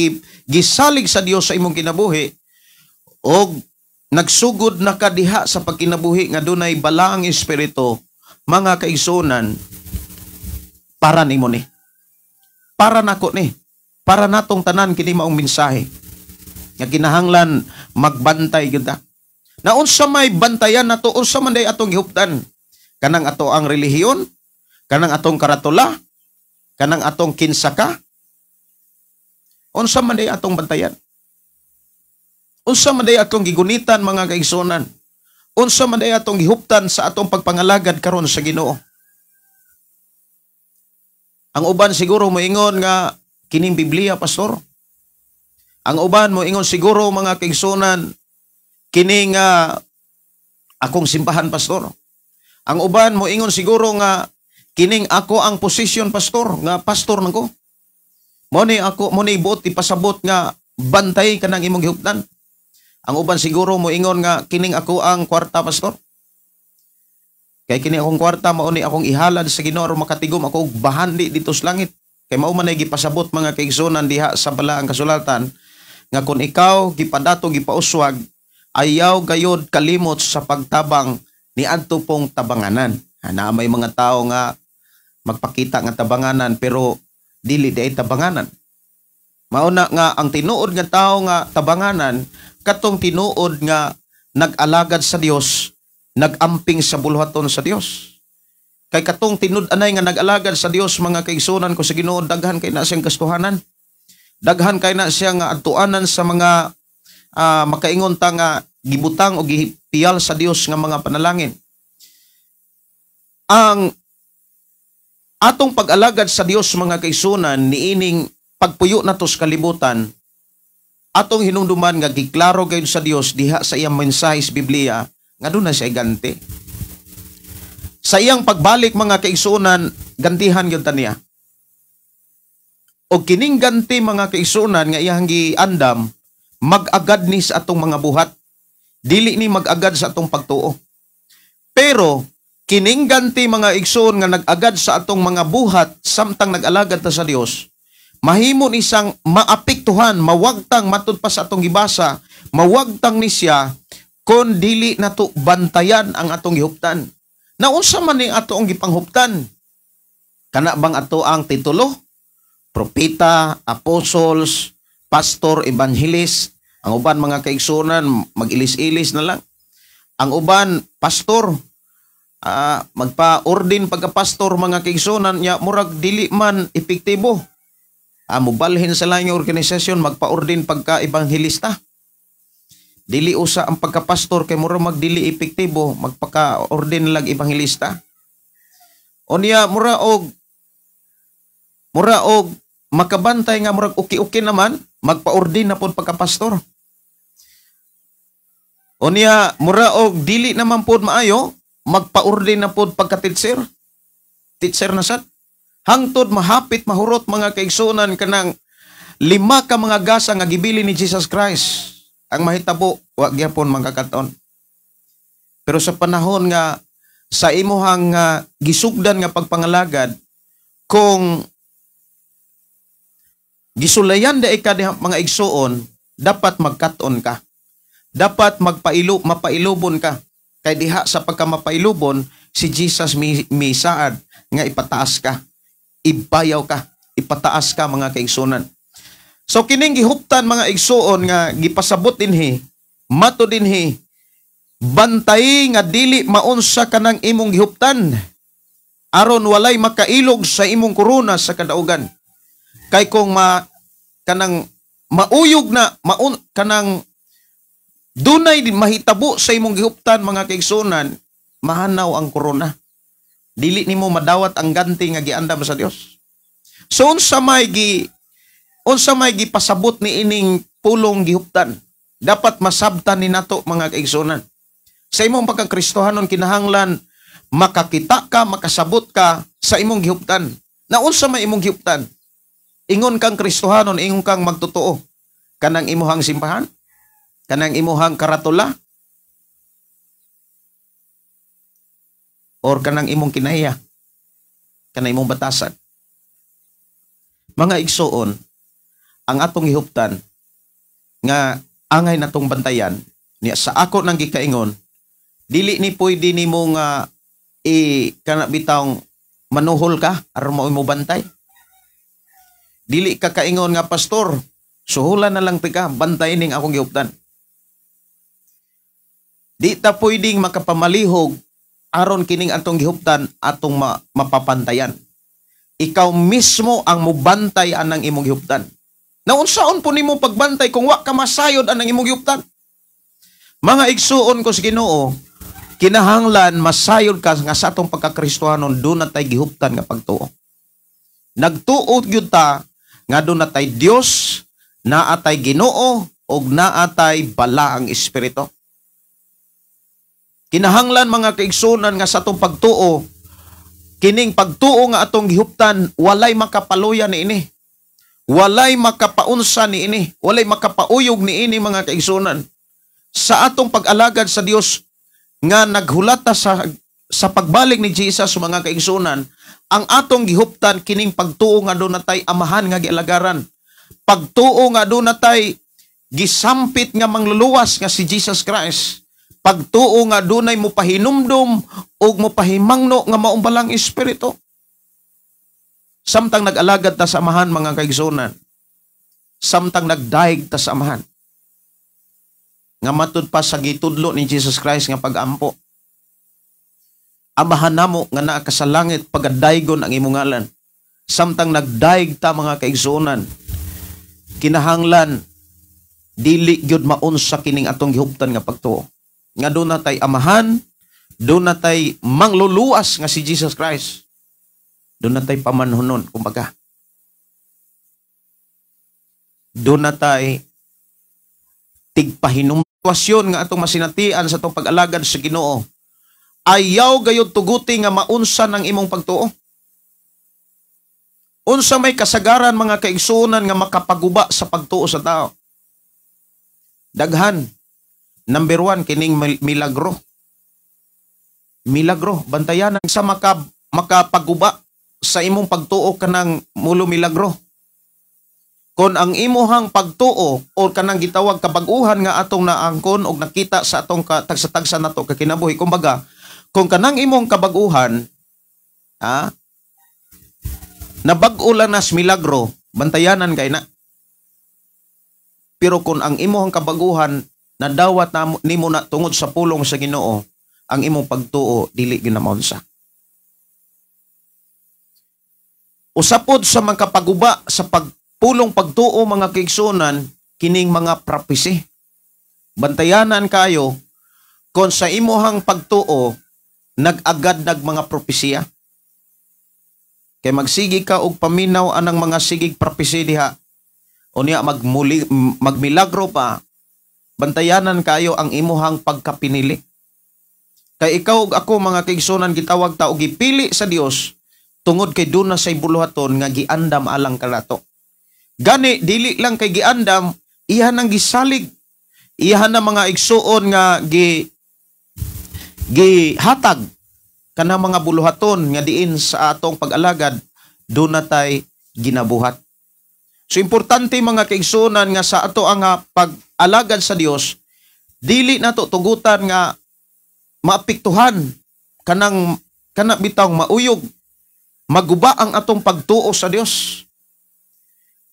gisalig sa Dios sa imong kinabuhi, og nagsugod na ka diha sa pagkinabuhi nga dunay Balaang Espiritu, mga kaigsunan, para nimo ni. Para nako ni. Para natong tanan kini maong mensahe nga kinahanglan magbantay gyud ta. Na unsa may bantayan nato, unsa man day atong gihuptan? Kanang ato ang relihiyon, kanang atong karatula, kanang atong kinsa ka? Unsa man day atong bantayan? Unsa man day atong gigunitan, mga kaigsunan? Unsa man day atong gihuptan sa atong pagpangalagad karon sa Ginoo? Ang uban siguro moingon nga kining Biblia, pastor. Ang uban moingon siguro, mga kaigsunan, kining akong simbahan, pastor. Ang uban moingon siguro nga kining ako ang posisyon, pastor, nga pastor nako. Mo ni ako, mo ni buot ipasabot nga bantay kanang imong gihuptan. Ang uban siguro moingon nga kining ako ang kwarta, pastor. Kay kini akong kwarta, mao ni akong ihalad sa Ginoo aron makatigom ako og bahandi dito sa langit. Kay mao man ay gipasabot, mga kaigsunan, diha sa Balaang Kasulatan nga kung ikaw gipadato, gipauswag, ayaw gayod kalimot sa pagtabang ni adto pong tabanganan. Na may mga tao nga magpakita nga tabanganan pero dili di ay tabanganan. Mao na nga ang tinuod nga tao nga tabanganan katong tinuod nga nag-alagad sa Dios, nagamping sa bulhaton sa Dios. Kay katong tinud-anay nga nag-alagad sa Dios, mga kaigsunan ko sa Ginoo, daghan kay na siyang gastuhanan. Daghan kay na siya nga adtuanan sa mga makaingon ta nga gibutang o gipiyal sa Dios nga mga panalangin. Ang atong pag-alagad sa Dios, mga kaigsunan, niining pagpuyo nato sa kalibutan, atong hinumduman nga giklaro gayud sa Dios diha sa iyang mensahe sa Biblia nga duna siya ganti. Sa iyang pagbalik, mga kaigsunan, gantihan gyud ta niya. O kining ganti, mga kaigsuonan, nga iyang giandam, mag-agad ni sa atong mga buhat. Dili ni mag-agad sa atong pagtuo. Pero kining ganti, mga igsoon, nga nag-agad sa atong mga buhat samtang nag-alagad ta sa Dios, mahimo ni siyang maapektuhan, mawagtang matud pa sa atong gibasa, mawagtang ni siya kon dili nato bantayan ang atong gihuptan. Naunsa man ni ato ang gipanghuptan? Kana bang ato ang titulo? Propeta, apostles, pastor, evangelist. Ang uban, mga kaigsuonan, mag-ilis-ilis na lang. Ang uban, pastor, magpa-ordain pagka-pastor, mga kaigsuonan, nya murag dili man epektibo. Mubalhin sa laing organisasyon, magpa-ordain pagka-ebanghelista. Dili usa ang pagka-pastor kay murag magdili epektibo, magpaka-ordain lang ebanghelista. Unya mura og makabantay nga murag uki-uki naman, magpa-ordain na pod pagka-pastor. Unya mura og dili naman pod maayo, magpa-ordain na pod pagka-teacher. Teacher na sad. Hangtod mahapit mahurot, mga kaigsuonan, kanang lima ka mga gasa nga gibili ni Jesus Christ. Ang mahitabo, wa gyapon magkakaton. Pero sa panahon nga sa imuhang gisugdan nga pagpangalagad, kung gisulayan da ka diha, mga igsuon, dapat magkat-on ka. Dapat magpailo mapailubon ka. Kay diha sa pagkamapailubon, si Jesus misaad nga ipataas ka. Ibayaw ka, ipataas ka, mga kaigsuonan. So kining gihuptan, mga igsuon, nga gipasabot dinhi, mato dinhi, bantay nga dili maunsa kanang imong gihuptan aron walay makailog sa imong korona sa kadaugan. Kay kung ma kanang mauyog na maun kanang dunay mahitabo sa imong gihuptan, mga kaigsuonan, mahanaw ang korona. Dili nimo madawat ang ganti nga giandam sa Dios. So unsa may gipasabot ni ining pulong gihuptan? Dapat masabtan ni nato, mga kaigsuonan. Sa imong pagkakristohanon, kinahanglan makakita ka, makasabot ka sa imong gihuptan. Na unsa may imong gihuptan? Ingon kang Kristohanon, ingon kang magtotoo. Kanang imuhang simbahan? Kanang imuhang karatula? Or kanang imong kinaiya? Kanang imong batasan? Mga igsuon, ang atong gihuptan nga angay natong bantayan niya, sa ako nang gikaingon, dili ni pwede nimo nga i kana bitawng manuhol ka aron mao mo bantay. Dili ka kaingon nga, "Pastor, suhulan na lang tika, bantay ning akong gihuptan." Di ta pwedeng makapamalihog aron kining atong gihuptan atong mapapantayan. Ikaw mismo ang mubantay anang imong gihuptan. Naunsaon po nimo pagbantay kung wa ka masayod anang imong gihuptan? Mga igsuon ko sa Ginoo, kinahanglan masayod ka nga sa atong pagkakristohanon duna tay gihuptan nga pagtuo. Nagtuo gyud ta nga duna tay Dios, naa tay Ginoo ug naa tay Balaang Espiritu. Kinahanglan, mga kaigsuonan, nga sa atong pagtuo, kining pagtuo nga atong gihuptan, walay makapaluya niini. Walay makapaunsa niini, walay makapauyog niini, mga kaigsuonan. Sa atong pag-alagad sa Dios nga naghulata sa pagbalik ni Jesus, mga kaigsuonan, ang atong gihuptan kining pagtuo nga duna tay Amahan nga gialagaran. Pagtuo nga duna tay gisampit nga mangluluwas nga si Jesus Christ. Pagtuo nga dunay mopahinumdum ug mopahimangno nga maong Balaang Espiritu. Samtang nag-alagad ta sa Amahan, mga kaigsuonan, samtang nagdaig ta sa Amahan, nga matud pa sa gitudlo ni Jesus Christ nga pag-ampo. "Amahan namo nga naa ka sa langit, pagadaygon ang imong ngalan." Samtang nagdaig ta, mga kaigsuonan, kinahanglan dili gyud maunsa kining atong gihuptan nga pagtuo. Nga duna tay Amahan, duna tay mangluluwas nga si Jesus Christ. Duna tay pamanhunon, kumbaga. Duna tay tigpahinumsyon nga atong masinatian sa atong pag-alagad sa Ginoo. Ayaw gayud tuguti nga maunsa ng imong pagtuo. Unsa may kasagaran, mga kaigsuonan, nga makapaguba sa pagtuo sa tao? Daghan. Number 1, kining milagro. Milagro. Bantayan sa makapaguba sa imong pagtuo kanang mulo milagro. Kon ang imuhang pagtuo o kanang gitawag kabag-uhan nga atong naangkon og nakita sa atong tagsa-tagsa nato kakinabuhi, kumbaga, kung kanang imong kabag-uhan, nabag-o lang nas milagro, bantayanan kay na. Pero kung ang imong kabaguhan nadawat na nimo na tungod sa pulong sa Ginoo, ang imong pagtuo dili gyud na maunsa. Usapod sa makapaguba sa pagpulong pagtuo, mga kaigsuonan, kining mga propesy. Bantayanan kayo kung sa imuhang pagtuo nag-agad nag mga propesiya. Kay magsigi ka og paminaw anang mga sigig propesy diha, unya magmilagro pa, bantayanan kayo ang imuhang pagkapinili. Kay ikaw ug ako, mga kaigsuonan, gitawag ta og gipili sa Dios tungod kay duna say buluhaton nga giandam alang kanato. Gani dili lang kay giandam, iha nang gisalig, iha na mga igsuon nga gihatag kana mga buluhaton nga diin sa atong pag-alagad duna tay ginabuhat. So importante, mga kaigsuonan, nga sa ato ang pag-alagad sa Dios, dili nato tugutan nga maapektuhan kanang kana bitawng mauyog, maguba ang atong pagtuo sa Dios.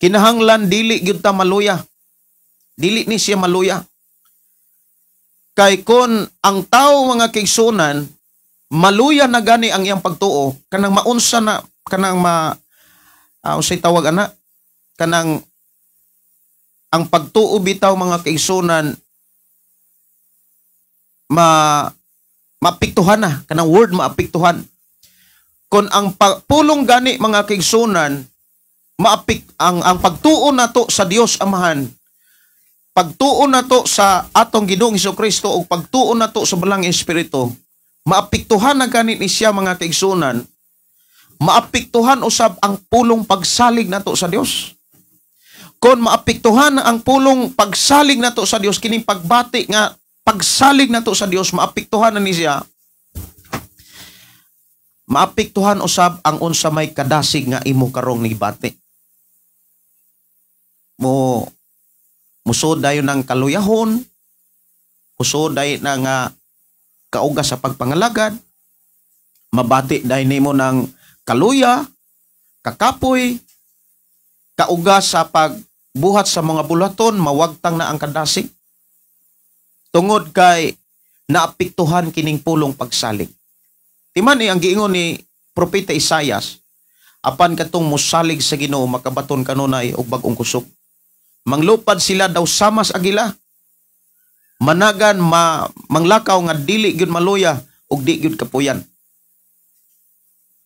Kinahanglan dili gyud ta maluya. Dili ni siya maluya. Kay kon ang tao, mga kaigsuonan, maluya na gani ang iyang pagtuo, kanang maunsa na kanang unsay tawag ana, kanang ang pagtuo bitaw, mga kaigsuonan, maapektuhan na, kanang word maapektuhan. Kon ang pulong gani, mga kaigsuonan, ang pagtuo nato sa Dios Amahan, pagtuo nato sa atong Ginoong Hesukristo ug pagtuo nato sa Balang Espiritu, maapektuhan na gani ni siya, mga kaigsuonan, maapektuhan usab ang pulong pagsalig nato sa Dios. Kon maapektuhan ang pulong pagsalig nato sa Dios, kining pagbati nga pagsalig nato sa Dios, maapektuhan na ni siya, maapektuhan usab ang unsa may kadasig nga imo karong nibati. Mo musod dayon ng kaluyahon, musod dayon ng kauga sa pagpangalagad, mabati dayon nimo ng kaluya, kakapoy, kauga sa pagbuhat sa mga bulaton, mawagtang na ang kadasig. Tungod kay naapektuhan kining pulong pagsalig. Timan ni ang giingon ni Propeta Isayas, apan katong mosalig sa Ginoo makabaton kanunay og bag-ong kusog. Manglupad sila daw samas agila. Managan manglakaw nga dili gyud maluya ug di gyud kapuyan.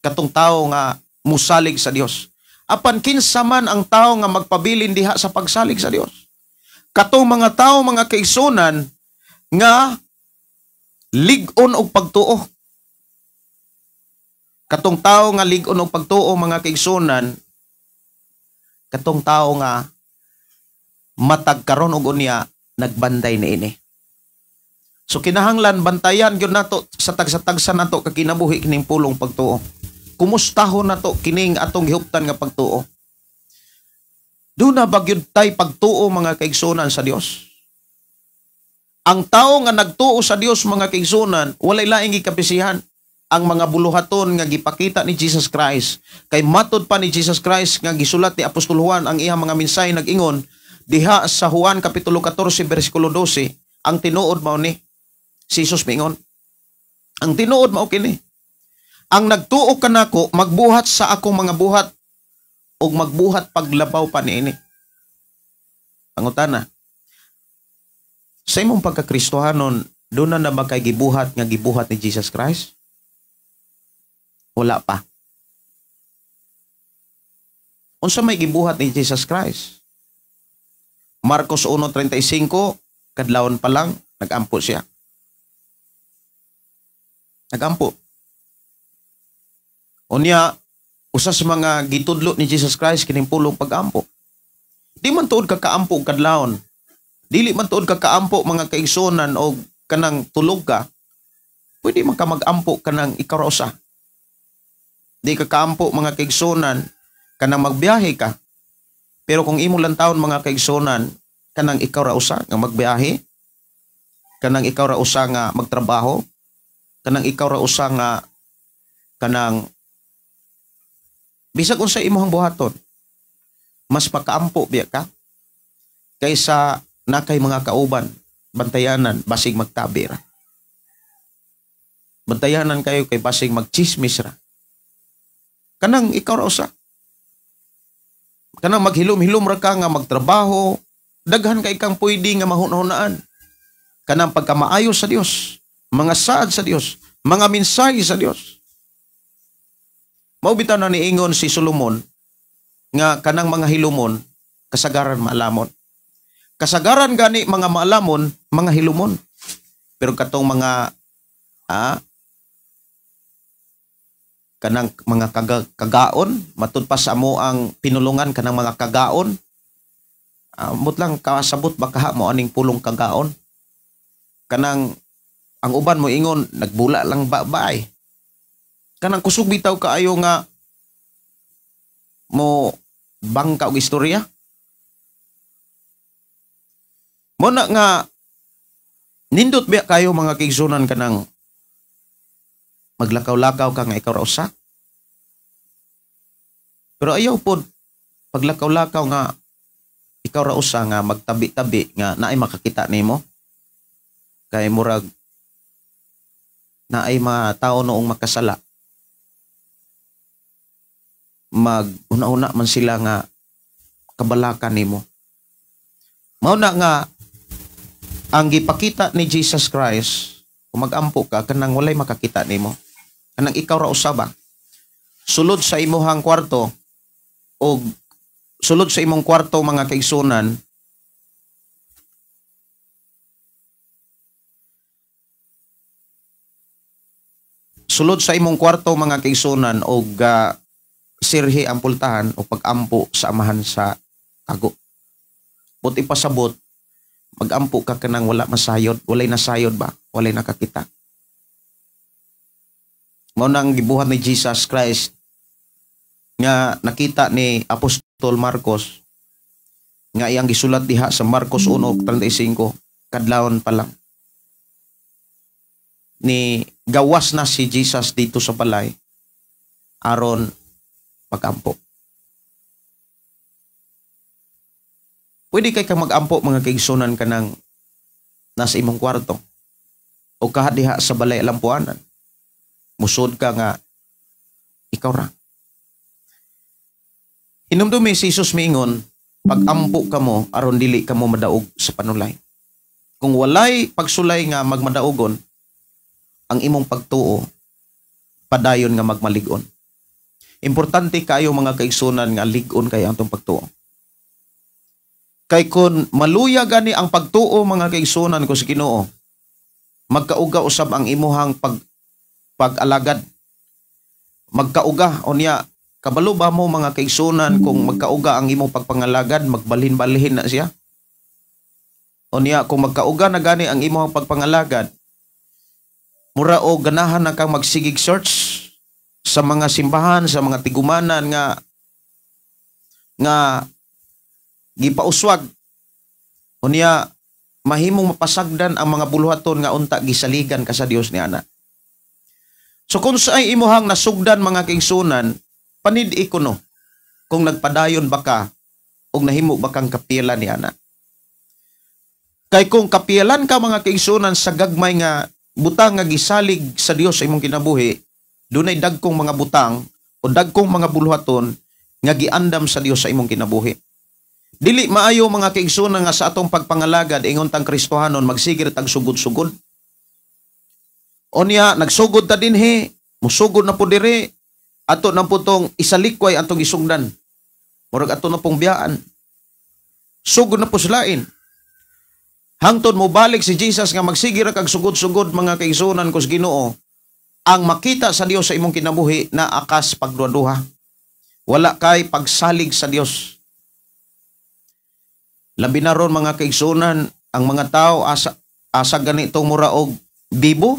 Katong tawo nga mosalig sa Dios. Apan kinsa man ang tawo nga magpabilin diha sa pagsalig sa Dios? Katong mga tawo, mga kaigsuonan, nga lig-on og pagtuo. Katong tawo nga lig-on og pagtuo, mga kaigsuonan, katong tawo nga matag karon og unya nagbantay niini. So kinahanglan bantayan gyud nato sa tagsa-tagsa nato kakinabuhi kining pulong pagtuo. Kumustahon nato kining atong gihuptan nga pagtuo. Duna ba gyud tay pagtuo, mga kaigsuonan, sa Dios? Ang tawo nga nagtuo sa Dios, mga kaigsuonan, walay laing gikabisihan ang mga buluhaton nga gipakita ni Jesus Christ. Kay matod pa ni Jesus Christ nga gisulat ni Apostol Juan ang iyang mga mensahe, nag-ingon diha sa Juan Kapitulo 14 bersikulo 12, ang tinuod mao ni si Jesus miingon. Ang tinuod mao kini: ang nagtuo kanako magbuhat sa akong mga buhat ug magbuhat paglabaw pa niini. Pangutana, sa imong pagkakristohanon, doon na ba kay gibuhat nga gibuhat ni Jesus Christ? Wala pa. Unsa may gibuhat ni Jesus Christ? Marcos 1:35, kadlawon pa lang, nag-ampo siya. Nag-ampo. Unya, Usa sa mga gitudlo ni Jesus Christ kining pulong pag-ampo. Di man tuod ka kaampo kadlawon. Dili man tuod ka kaampo mga kaigsunan og kanang tulog ka. Pwede man ka mag-ampo kanang ikaw ra usa. Di ka kaampo mga kaigsunan kanang magbiyahe ka. Pero kung imong lantawon mga kaigsunan kanang ikaw ra usa nga magbiyahe, kanang ikaw ra usa nga magtrabaho, kanang ikaw ra usa nga kanang bisag unsa imong buhaton, mas makaampo biya ka kaysa nakay mga kauban, bantayanan basig magtabi ra. Bantayanan kayo kay basig magchismis ra. Kanang ikaw ra usa. Kanang maghilom-hilom ra ka nga magtrabaho, daghan kay kang pwede nga mahunahunaan. Kanang pagkamaayo sa Dios, mga saad sa Dios, mga mensahe sa Dios. Mao bitaw na niingon si Solomon nga kanang mga hilumon kasagaran maalamon. Kasagaran gani mga maalamon, mga hilumon. Pero katong mga kanang mga kagaon, matud pa sa amo ang pinulungan kanang mga kagaon. Mut lang kasabot baka mo aning pulong kagaon. Kanang ang uban mo ingon nagbula lang ba baay. Kanang kusog bitaw kaayo nga mo bangka og istorya. Mo na nga nindot biya kayo mga kaigsunan kanang maglakaw-lakaw ka nga ikaw ra usa. Pero ayaw pod paglakaw-lakaw nga ikaw ra usa nga magtabi-tabi nga naay makakita nimo. Kay murag naay mga tao noong makasala. Mag-una-una man sila nga kabalakan nimo. Mao na nga ang gipakita ni Jesus Christ, kung mag-ampo ka kanang walay makakita nimo. Kanang ikaw ra usa ba? Sulod sa imuhang kwarto og sulod sa imong kwarto mga kaigsunan, sulod sa imong kwarto mga kaigsunan og sirhi ang pultahan o pag-ampo sa amahan sa tago. But ipasabot, mag-ampo ka kanang wala masayod, walay nasayod ba? Walay nakakita. Mao nang gibuhat ni Jesus Christ nga nakita ni Apostol Marcos nga iyang gisulat diha sa Marcos 1:35, kadlawon pa lang ni gawas na si Jesus dito sa balay aron pag-ampo. Pwede kay kang mag-ampo mga kaigsunan kanang nasa imong kwarto o kaha diha sa balay alampuanan. Musod ka nga ikaw ra. Hinumdumi si Jesus miingon, pag-ampo kamo aron dili kamo madaog sa panulay. Kung walay pagsulay nga magmadaogon, ang imong pagtuo padayon nga magmalig-on. Importante kayo mga kaigsunan nga lig-on kayo ang itong pagtuo. Kay kun maluya gani ang pagtuo mga kaigsunan ko sa Ginoo, magkauga usab ang imuhang pag-alagad. Magkauga unya, kabalo ba mo mga kaigsunan kung magkauga ang imong pagpangalagad, magbalhin-balhin na siya? Unya kung magkauga na gani ang imong pagpangalagad, mura o ganahan na kang magsigig search sa mga simbahan, sa mga tigumanan nga nga gipauswag. Unya mahimong mapasagdan ang mga buluhaton nga unta gisaligan ka sa Dios ni ana. So kung saay imuhang nasugdan mga kaigsunan, panid-i kuno kung nagpadayon ba ka og nahimo ba kang kapilan ni ana. Kay kung kapilan ka mga kaigsunan sa gagmay nga butang nga gisalig sa Dios sa imong kinabuhi, dunay dagkong mga butang o dagkong mga buluhaton nga giandam sa Dios sa imong kinabuhi. Dili maayo mga kaigsunan nga sa atong pagpangalagad ingon tang Kristohanon magsigir tag sugod-sugod. Onya nagsugod ta dinhi, musugod na po diri, ato na po tong isalikway atong isugdan. Murag ato na pong biyaan. Sugod na po silain. Hangtod mo balik si Jesus nga magsigir kag sugod-sugod mga kaigsunan ko sa Ginoo, ang makita sa Dios sa imong kinabuhi na akas pagduha-duha. Wala kay pagsalig sa Dios. Labi na ron mga kaigsunan, ang mga tao asa asa ganitong mura og bibo,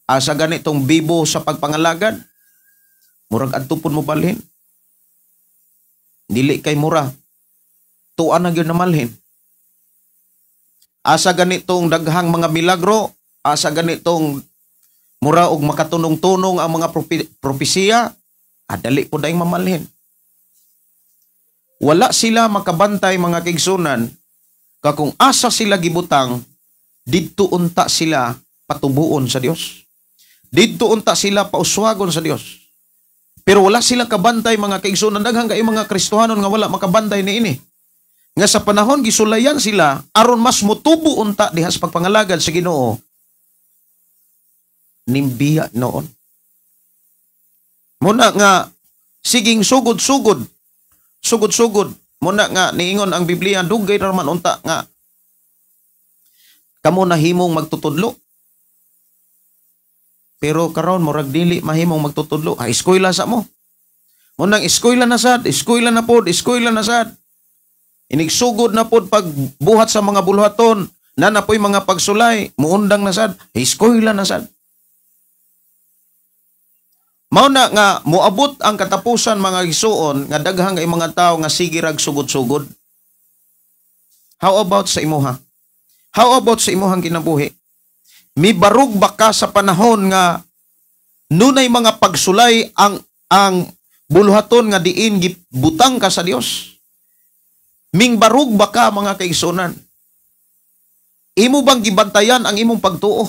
asa ganitong bibo sa pagpangalagad. Murag adto pud mo balhin. Dili kay mura. Tuan na gyud na malhin. Asa ganitong daghang mga milagro, asa ganitong mura og makatunong-tunong ang mga propesiya, adali po dayong mamalhin. Wala sila makabantay mga kaigsunan, ka kung asa sila gibutang, didto unta sila patubuon sa Dios. Didto unta sila pauswagon sa Dios. Pero wala sila kabantay mga kaigsunan, daghang kay mga Kristohanon nga wala makabantay niini. Nga sa panahon gisulayan sila aron mas motubo unta diha sa pagpangalagad sa Ginoo. Nimbiya noon. Muna nga siging sugod-sugod, sugod-sugod, muna nga niingon ang Biblia dugay ra man unta nga kamo nahimong magtutudlo. Pero karon murag dili mahimong magtutudlo, ay eskwela sa mo. Munang eskwela na sad, eskwela na pod, eskwela na sad. Inigsugod na pod pagbuhat sa mga buluhaton, na napoy mga pagsulay, muundang na sad, eskwela na sad. Mao na nga moabot ang katapusan mga igsuon nga daghang kay mga tawo nga sige rag sugod-sugod. How about sa imuha? How about sa imuhang kinabuhi? Mibarug ba ka sa panahon nga nunay mga pagsulay ang buluhaton nga diin gibutang ka sa Dios? Mingbarug ba ka mga kaigsunan? Imo bang gibantayan ang imong pagtuo?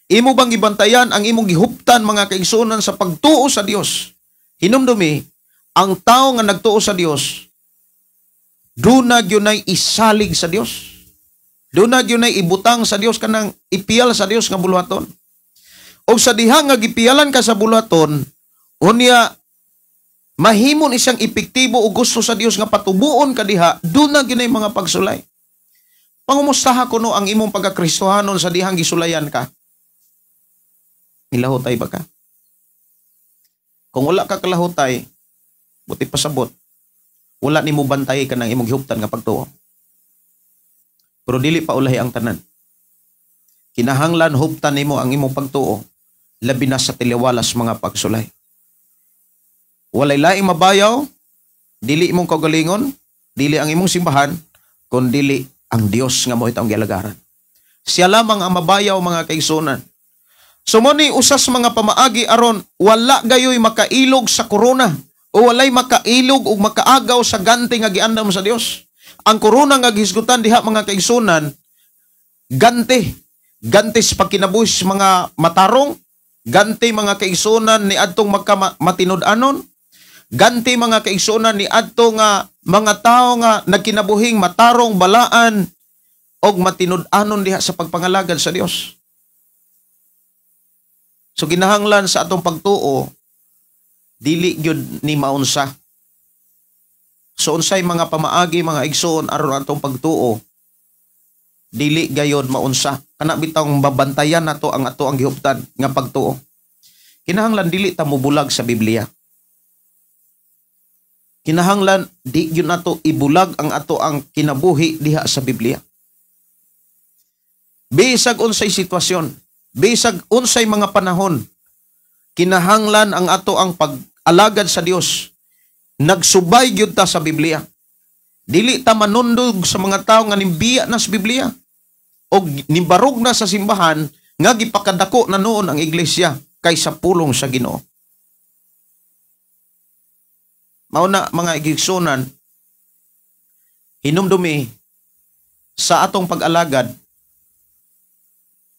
Imo bang gibantayan ang imong gihuptan mga kaigsunan sa pagtuo sa Dios? Hinumdumi, ang tao nga nagtuo sa Dios, duna gyunay isalig sa Dios. Duna gyunay ibutang sa Dios, kanang ipiyal sa Dios nga buluhaton. Og sa diha nga gipiyalan ka sa buluhaton, unya mahimon isang epektibo o gusto sa Dios nga patubuon ka diha, duna gyunay mga pagsulay. Pangumustaha kuno ang imong pagkakristohanon sa dihang gisulayan ka. Milahutay ba ka? Kung wala ka kalahutay, buti pasabot, wala nimo bantay ka ng imong gihuptan nga pagtuo. Pero dili pa ulahi ang tanan. Kinahanglan huptan nimo ang imong pagtuo, labi na sa tiliwalas mga pagsulay. Walay laing mabayaw, dili imong kaugalingon, dili ang imong simbahan, kun dili ang Dios nga mo itong gialagaran. Siya lamang ang mabayaw mga kaigsunan. So mo ni usas mga pamaagi aron wala gayoy makailog sa korona o walay makailog og makaagaw sa ganti nga giandam sa Dios. Ang korona nga gihisgutan diha mga kaigsunan, ganti, ganti sa pagkinabuhi sa mga matarong, ganti mga kaigsunan ni adtong magka matinud-anon, ganti mga kaigsunan ni adto nga mga tawo nga nagkinabuhing matarong, balaan og matinud-anon diha sa pagpangalagad sa Dios. So ginahanglan sa atong pagtuo dili gyud ni maunsa. So unsay mga pamaagi mga igsoon aron atong pagtuo dili gayod maunsa. Kana bitawng babantayan nato ang ato ang gihuptan nga pagtuo. Kinahanglan dili ta mobulag sa Biblia. Kinahanglan di gyud nato ibulag ang ato ang kinabuhi diha sa Biblia. Bisag unsay sitwasyon, bisag unsay mga panahon, kinahanglan ang ato ang pag-alagad sa Dios nagsubay gyud ta sa Biblia. Dili ta manundog sa mga tawo nga nimbiya na sa Biblia o nimbarog na sa simbahan nga gipakadako na noon ang iglesia kaysa pulong sa Ginoo. Mao na mga igsunan, hinumdumi sa atong pag-alagad,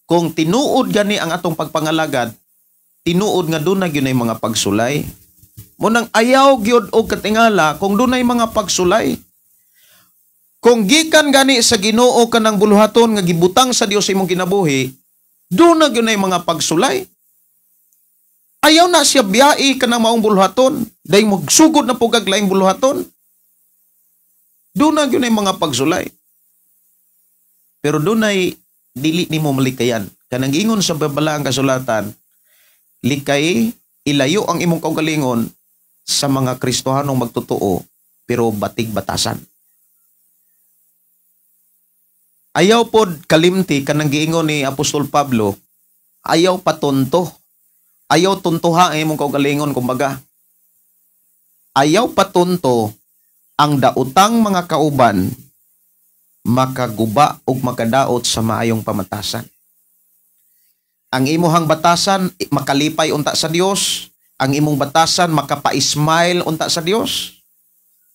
kung tinuod gani ang atong pagpangalagad, tinuod nga dunay gyud nay mga pagsulay. Munang ayaw gyud og katingala kung dunay mga pagsulay. Kung gikan gani sa Ginoo kanang buluhaton nga gibutang sa Dios imong kinabuhi, dunay gyud nay mga pagsulay. Ayaw na siya biyai kanang maong buluhaton, dahil magsugod na pugag laing buluhaton. Dunay gyud nay mga pagsulay. Pero dunay dili nimo malikayan. Kanang ingon sa babalaang kasulatan, likay ilayo ang imong kaugalingon, sa mga Kristohanong magtotoo pero batig batasan. Ayaw pod kalimti kanang giingon ni Apostol Pablo, ayaw patunto. Ayaw tuntuha ang imong kaugalingon kumbaga. Ayaw patunto ang daotang mga kauban makaguba ug makadaot sa maayong pamatasan. Ang imuhang batasan makalipay unta sa Dios, ang imong batasan makapa-smile unta sa Dios.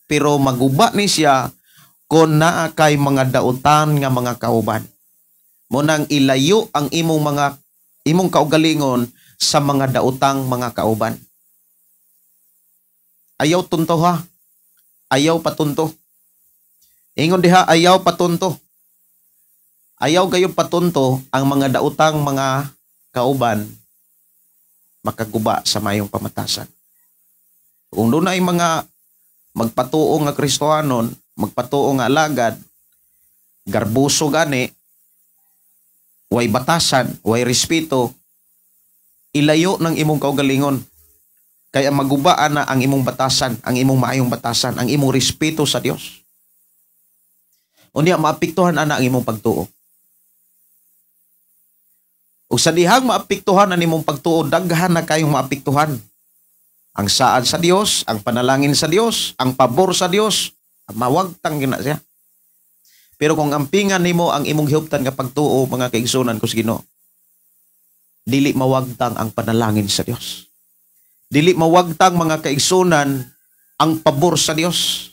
Pero maguba ni siya kung naa kay mga daotan nga mga kauban. Mo nang ilayo ang imong kaugalingon sa mga daotang mga kauban. Ayaw tunto ha. Ayaw patunto. Ingon diha, ayaw patunto. Ayaw gayud patunto ang mga daotang mga kauban makaguba sa mayong pamatasan. Kung doon ay mga magpatuo nga Kristohanon, magpatuo nga alagad, garbuso gani, way batasan, way respeto, ilayo ng imong kaugalingon. Kaya magubaan na ang imong batasan, ang imong maayong batasan, ang imong respeto sa Dios. Unya maapektuhan ana ang imong pagtuo. Ug sa dihang maapektuhan ang imong pagtuo, daghan na kayong maapektuhan. Ang saad sa Dios, ang panalangin sa Dios, ang pabor sa Dios, mawagtang gina siya. Pero kung ampingan nimo ang imong gihuptan nga pagtuo, mga kaigsunan ko sa Ginoo, dili mawagtang ang panalangin sa Dios. Dili mawagtang, mga kaigsunan, ang pabor sa Dios.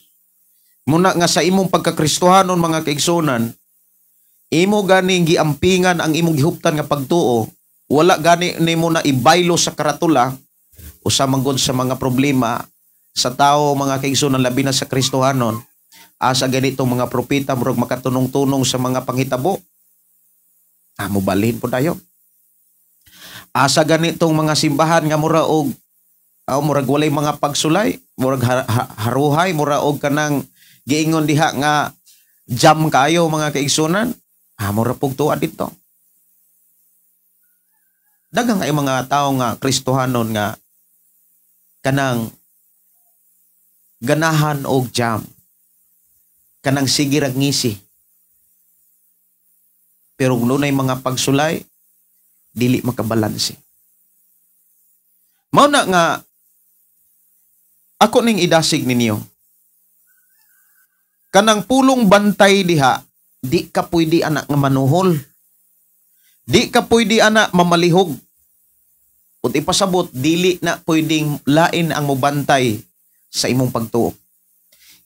Muna nga sa imong pagkakristohanon, mga kaigsunan, imo ganing giampingan ang imong gihuptan nga pagtuo, wala gani nimo na ibaylo sa karatula o sa manggod sa mga problema sa tao, mga kaigsunan, labi na sa Kristohanon, asa ganitong mga propeta murag makatunong-tunong sa mga panghitabo. Mobalhin po tayo. Asa ganitong mga simbahan nga mura og murag walay mga pagsulay, murag haruhay, mura og kanang giingon diha nga jam kayo, mga kaigsunan, mura pug tuwa dito. Daghang ay mga tao nga Kristohanon nga kanang ganahan og jam, kanang sige rag ngisi. Pero kung dunay mga pagsulay, dili makabalanse. Mao na nga ako ning idasig ninyo. Kanang pulong bantay diha, di ka pwede anak nga manuhol. Di ka pwede anak mamalihog. Ut ipasabot, dili na pwedeng lain ang mubantay sa imong pagtuo.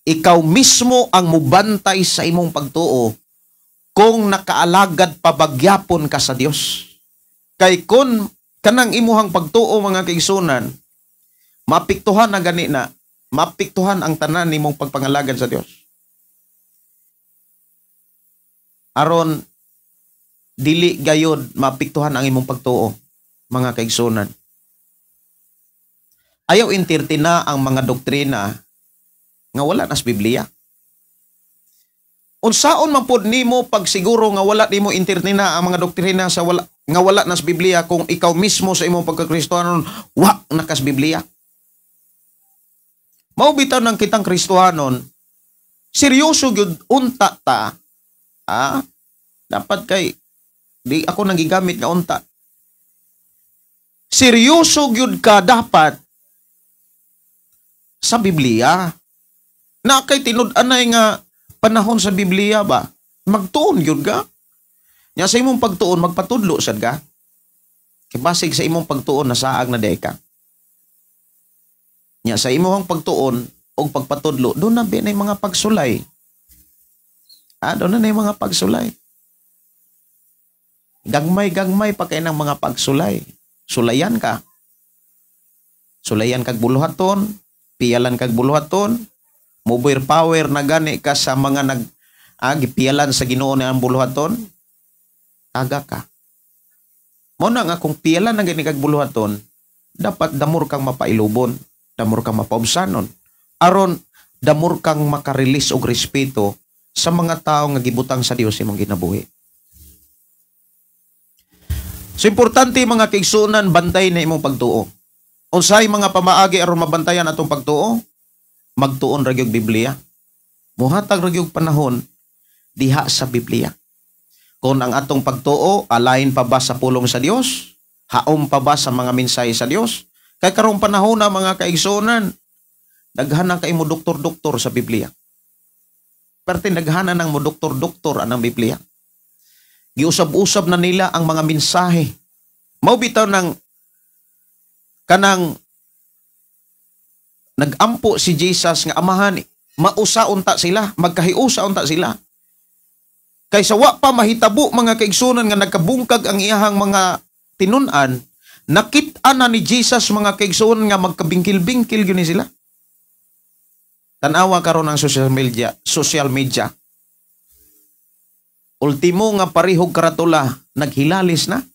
Ikaw mismo ang mubantay sa imong pagtuo kung nakaalagad pabagyapon ka sa Dios. Kay kun kanang imuhang pagtuo, mga kaigsunan, maapektuhan na gani na, maapektuhan ang tanan nimong pagpangalagad sa Dios. Aron dili gayod maapektuhan ang imong pagtuo, mga kaigsunan. Ayaw entertain ang mga doktrina nga wala nas Biblia. Unsaon man pod nimo pagsiguro nga wala nimo entertain ang mga doktrina sa wala nga wala nas Biblia kung ikaw mismo sa imong pagkakristohanon wa nakas Biblia? Mao bitaw nang kitang Kristohanon, seryoso gyud unta ta. Dapat kay di ako nanggigamit nga unta. Seryoso gyud ka dapat sa Biblia. Na kay tinud-anay nga panahon sa Biblia ba? Magtuon gyud ka. Nya sa imong pagtuon magpatudlo sad ka. Kay basig sa imong pagtuon nasaag na day ka. Nya sa imong pagtuon og pagpatudlo doon na ba mga pagsulay. Doon na mga pagsulay. Gagmay-gagmay pa kay ng mga pagsulay. Sulayan ka. Sulayan kag buluhaton, piyalan kag buluhaton, mobile power na gani ka sa mga nag gipiyalan sa Ginoo na ang buluhaton, taga ka. Mo na nga kung piyalan na gani kag buluhaton, dapat damor kang mapailubon, damor kang mapaubsanon. Aron damor kang makarelease og respeto sa mga tao nga gibutang sa Dios imong kinabuhi. So importante, mga kaigsunan, bantay na imong pagtuo. Unsay mga pamaagi aron mabantayan atong pagtuo? Magtuon ra gyud Biblia. Muhatag ra gyud panahon diha sa Biblia. Kung ang atong pagtuo alain pa ba sa pulong sa Dios? Haom pa ba sa mga mensahe sa Dios? Kay karong panahon na mga kaigsuonan, daghan na kay mo doktor-doktor sa Biblia. Parte daghan na nang mo doktor-doktor anang Biblia. Giusab-usab na nila ang mga mensahe. Mao bitaw nang kanang nagampo si Jesus nga amahan, mausa unta sila, magkahiusa unta sila. Kaysa wa pa mahitabo mga kaigsunan nga nagkabungkag ang iyahang mga tinun-an, nakit-an na ni Jesus mga kaigsunan nga magkabingkil-bingkil gyud ni sila. Tan-awa karon ang social media. Ultimo nga parihog karatula, naghilalis na.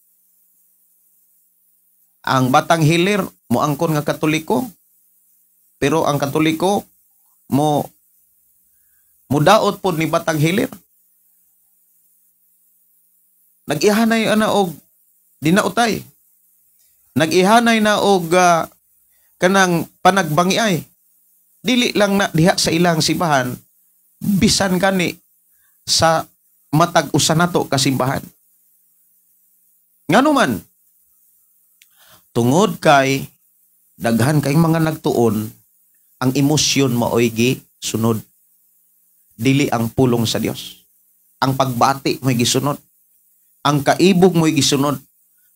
Ang Batang Hilir moangkon nga Katoliko, pero ang Katoliko mo mudaot pod ni Batang Hilir. Nag-ihanay ana og dinautay. Nag-ihanay na og kanang panagbangiay. Dili lang na diha sa ilang simbahan, bisan kani sa matag usa nato ka simbahan. Ngano man, tungod kay daghan kay mga nagtuon, ang emosyon maoy gisunod. Dili ang pulong sa Dios. Ang pagbati mo'y gisunod. Ang kaibog mo'y gisunod.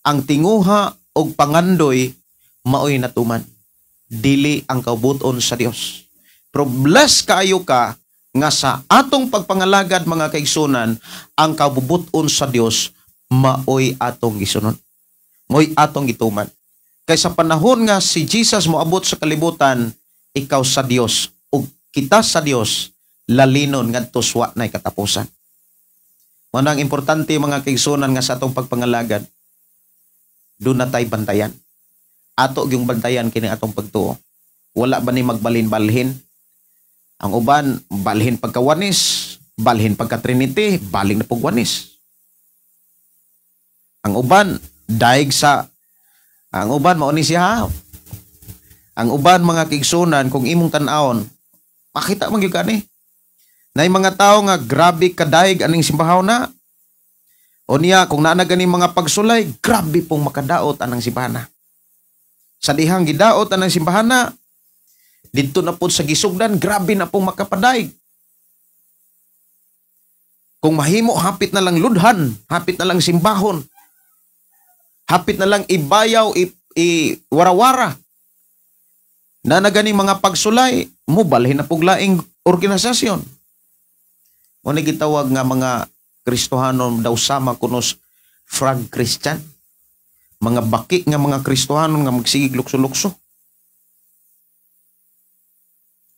Ang tinguha og pangandoy maoy natuman. Dili ang kaubuton sa Dios. Pero bless kaayo ka nga sa atong pagpangalagad mga kaigsunan, ang kabubuton sa Dios maoy atong gisunod. Mo'y atong gituman. Kay sa panahon nga si Jesus moabot sa kalibutan, ikaw sa Dios ug kita sa Dios lalinon ngadto wa nay katapusan. Mao nang importante mga kaigsunan nga sa atong pagpangalagad, doon na tay bantayan. Ato gyung bantayan kini atong pagtuo. Wala ba ni magbalhin-balhin? Ang uban balhin pagkawanis, balhin pagka-Trinity, baling na pugwanis. Ang uban daig sa ang uban mao ni siya. Ang uban mga kaigsunan kung imong tan-awon, makita man gyud kani. Nay mga tawo nga grabe kadaig aning simbahaw na. O niya kung naa na gani mga pagsulay, grabe pong makadaot anang simbahana. Sa dihang gidaot anang simbahana, didto na pud sa gisugdan, grabe na pong makapadaig. Kung mahimo, hapit na lang ludhan, hapit na lang simbahon, hapit na lang ibayaw, iwarawara. Na gani mga pagsulay, mubalhin na puglaing organisasyon. O ni gitawag nga mga Kristohanon daw sama kunos frag Christian. Mga baki nga mga Kristohanon nga magsigig lukso-lukso.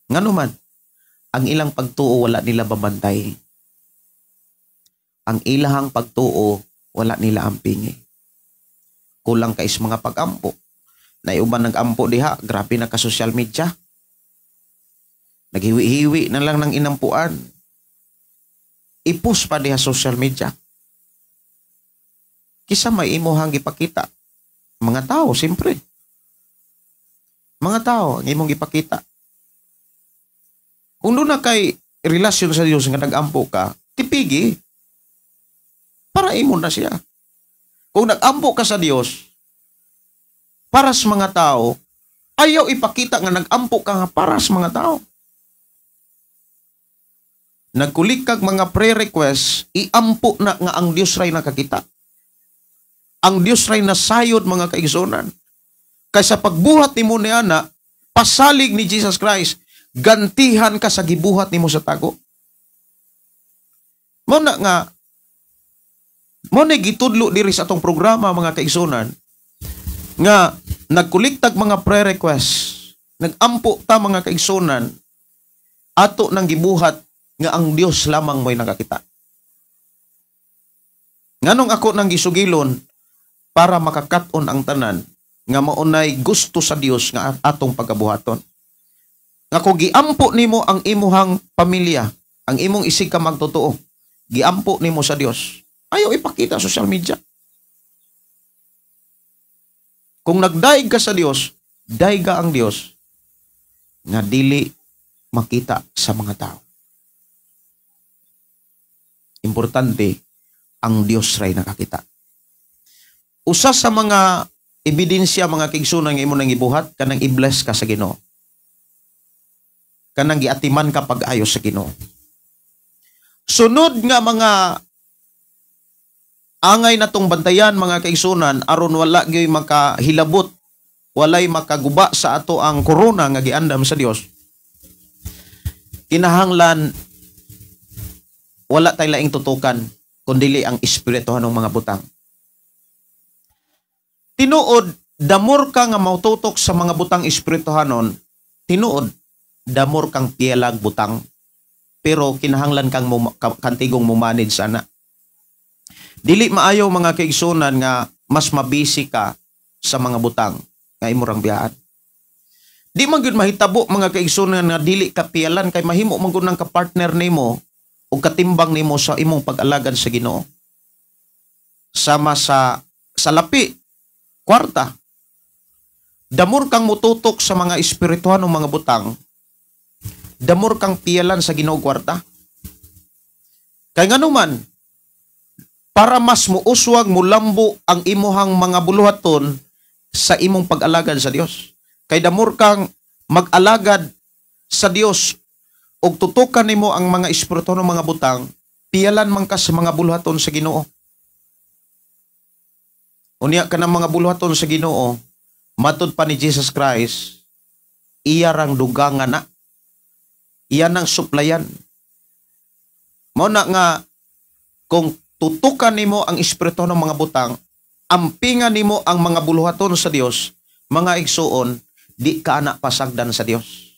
Ngano man, ang ilang pagtuo wala nila babantay. Ang ilahang pagtuo wala nila ampingi. Kulang kais mga pagampo. Naiuban nag-ampo diha, grabe na ka social media. Naghiwi-hiwi na lang ng inampuan. Ipos pa diha social media. Kisa may imuhang gipakita. Mga tao, siyempre. Mga tao, ang imong gipakita. Kung doon na kay relasyon sa Dios nga nag-ampo ka, tipigi. Para imo na siya. Kung nag-ampo ka sa Dios, para sa mga tao, ayaw ipakita nga nag-ampo ka nga para sa mga tao. Nagkulik kag mga pre-request, iampo na nga ang Dios ray nakakita. Ang Dios ray nasayod mga kaigsunan. Kaysa pagbuhat nimo ni ana, pasalig ni Jesus Christ, gantihan ka sa gibuhat nimo sa tago. Mao na nga, mao na gitudlo diri sa atong programa mga kaigsunan, nga nagkuliktag mga pre-request, nagampo ta mga kaigsunan, ato nang gibuhat nga ang Dios lamang mo'y nakakita. Nganong ako nang gisugilon para makakat-on ang tanan nga maunay gusto sa Dios nga atong pagabuhaton. Nga kung giampo nimo ang imuhang pamilya, ang imong isig ka magtotoo, giampo nimo sa Dios, ayaw ipakita sa social media. Kung nagdaig ka sa Dios, Dayga ang Dios nga dili makita sa mga tao. Importante, ang Dios ray nakakita. Usa sa mga ebidensya, mga kaigsuonan, nga imo nang ibuhat, kanang i-bless ka sa Ginoo. Kanang giatiman ka pag-ayo sa Ginoo. Sunod nga mga angay natong bantayan, mga kaigsuonan, aron wala gyoy makahilabot, walay makaguba sa ato ang korona nga giandam sa Dios. Kinahanglan wala tay laing tutukan kundili ang espirituhanong mga butang. Tinuod, damor ka nga maututok sa mga butang espirituhanon, tinuod, damor kang piyelag butang. Pero kinahanglan kang kantigong mumanage ana. Dili maayo, mga kaigsunan, nga mas mabisi ka sa mga butang nga imong biyaan. Di man gyud mahitabo, mga kaigsunan, nga dili ka piyalan kay mahimo man gud nang ka-partner nimo o katimbang nimo sa imong pag-alagad sa Ginoo. Sama sa salapi, kwarta. Damor kang mututok sa mga espirituhanong mga butang, damor kang piyalan sa Ginoo kwarta. Kay nganuman, para mas muuswag, mulambo ang imuhang mga buluhaton sa imong pag-alagad sa Dios. Kay damor kang mag-alagad sa Dios og tutukan nimo ang mga espirituhanong mga butang, piyalan man ka sa mga buluhaton sa Ginoo. Unya ka ng mga buluhaton sa Ginoo, matud pa ni Jesus Christ, iya rang dugangan na. Iya nang suplayan. Mao na nga kung tutukan nimo ang espiritu ng mga butang, ampingan nimo ang mga buluhaton sa Dios, mga igsuon, di ka na pasagdan sa Dios.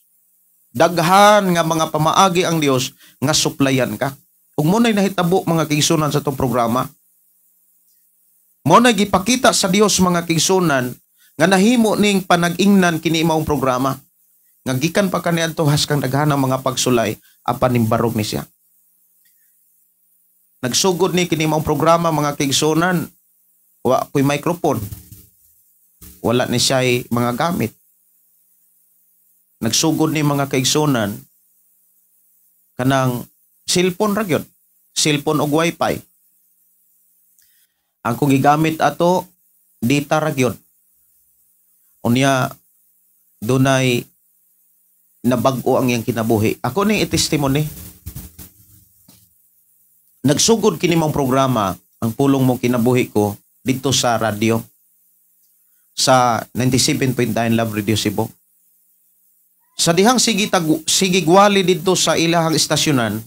Daghan nga mga pamaagi ang Dios nga suplayan ka. Ug mo na'y nahitabo, mga kaigsunan, sa itong programa. Mo na'y gipakita sa Dios, mga kaigsunan, nga nahimo ning panag-ingnan kini maong programa. Nga gikan pa kaniadto haskang daghan ang mga pagsulay apan nimbarog ni siya. Nagsugod ni kini maong programa, mga kaigsunan, wa ko'y microphone. Wala ni siya'y mga gamit. Nagsugod ni, mga kaigsunan, kanang cellphone ra gyud. Cellphone og wifi. Ang kong gigamit ato, data ra gyud. Unya dunay nabag-o ang iyang kinabuhi. Ako ning i-testimony. Nagsugod kini mong programa, Ang Pulong Mo Kinabuhi Ko, dito sa radyo sa 97.9 Love Radio Cebu. Sa dihang sige gwali didto sa ilahang istasyonan,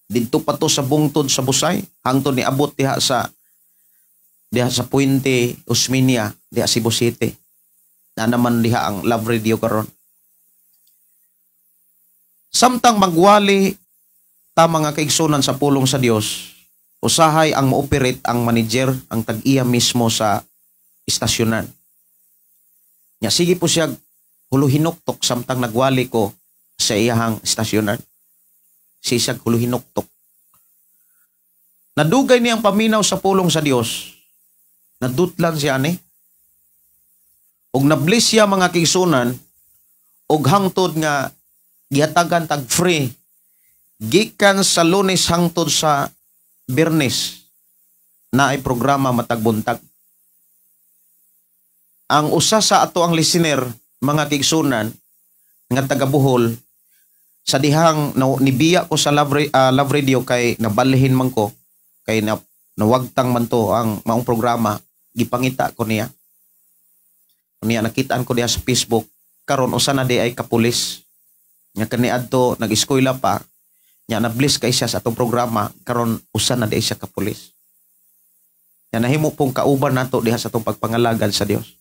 didto pa to sa bungtod sa Busay, hangtod ni abot diha sa Puente Osmeña, diha Cebu City. Na naman diha ang Love Radio karon. Samtang magwali ta, mga kaigsunan, sa pulong sa Dios, usahay ang mo-operate ang manager, ang tag-iya mismo sa istasyonan. Nya sige po siya huluhinuktok samtang nagwali ko sa iyahang istasyonan. Sige siya huluhinuktok. Nadugay niyang paminaw sa pulong sa Dios. Nadutlan siya ani. Og nabless siya, mga kaigsunan, og hangtod nga gihatagan tag free gikan sa Lunes hangtod sa Biyernes na ay programa matag buntag. Ang usa sa ato ang listener, mga kaigsunan, nga taga Bohol, sa dihang na, nibiya ko sa Love Radio kay nabalhin man ko kay na, nawagtang man to ang maong programa, gipangita ko niya. Niya nakitaan ko diha sa Facebook, karon usa na di ay kapulis nya kaniadto nag-eskwela pa. Nya na-bless kay siya sa atong programa, karon usa na di ay siya kapulis. Nya nahimo pong kauban nato diha sa atong pagpangalagad sa Dios.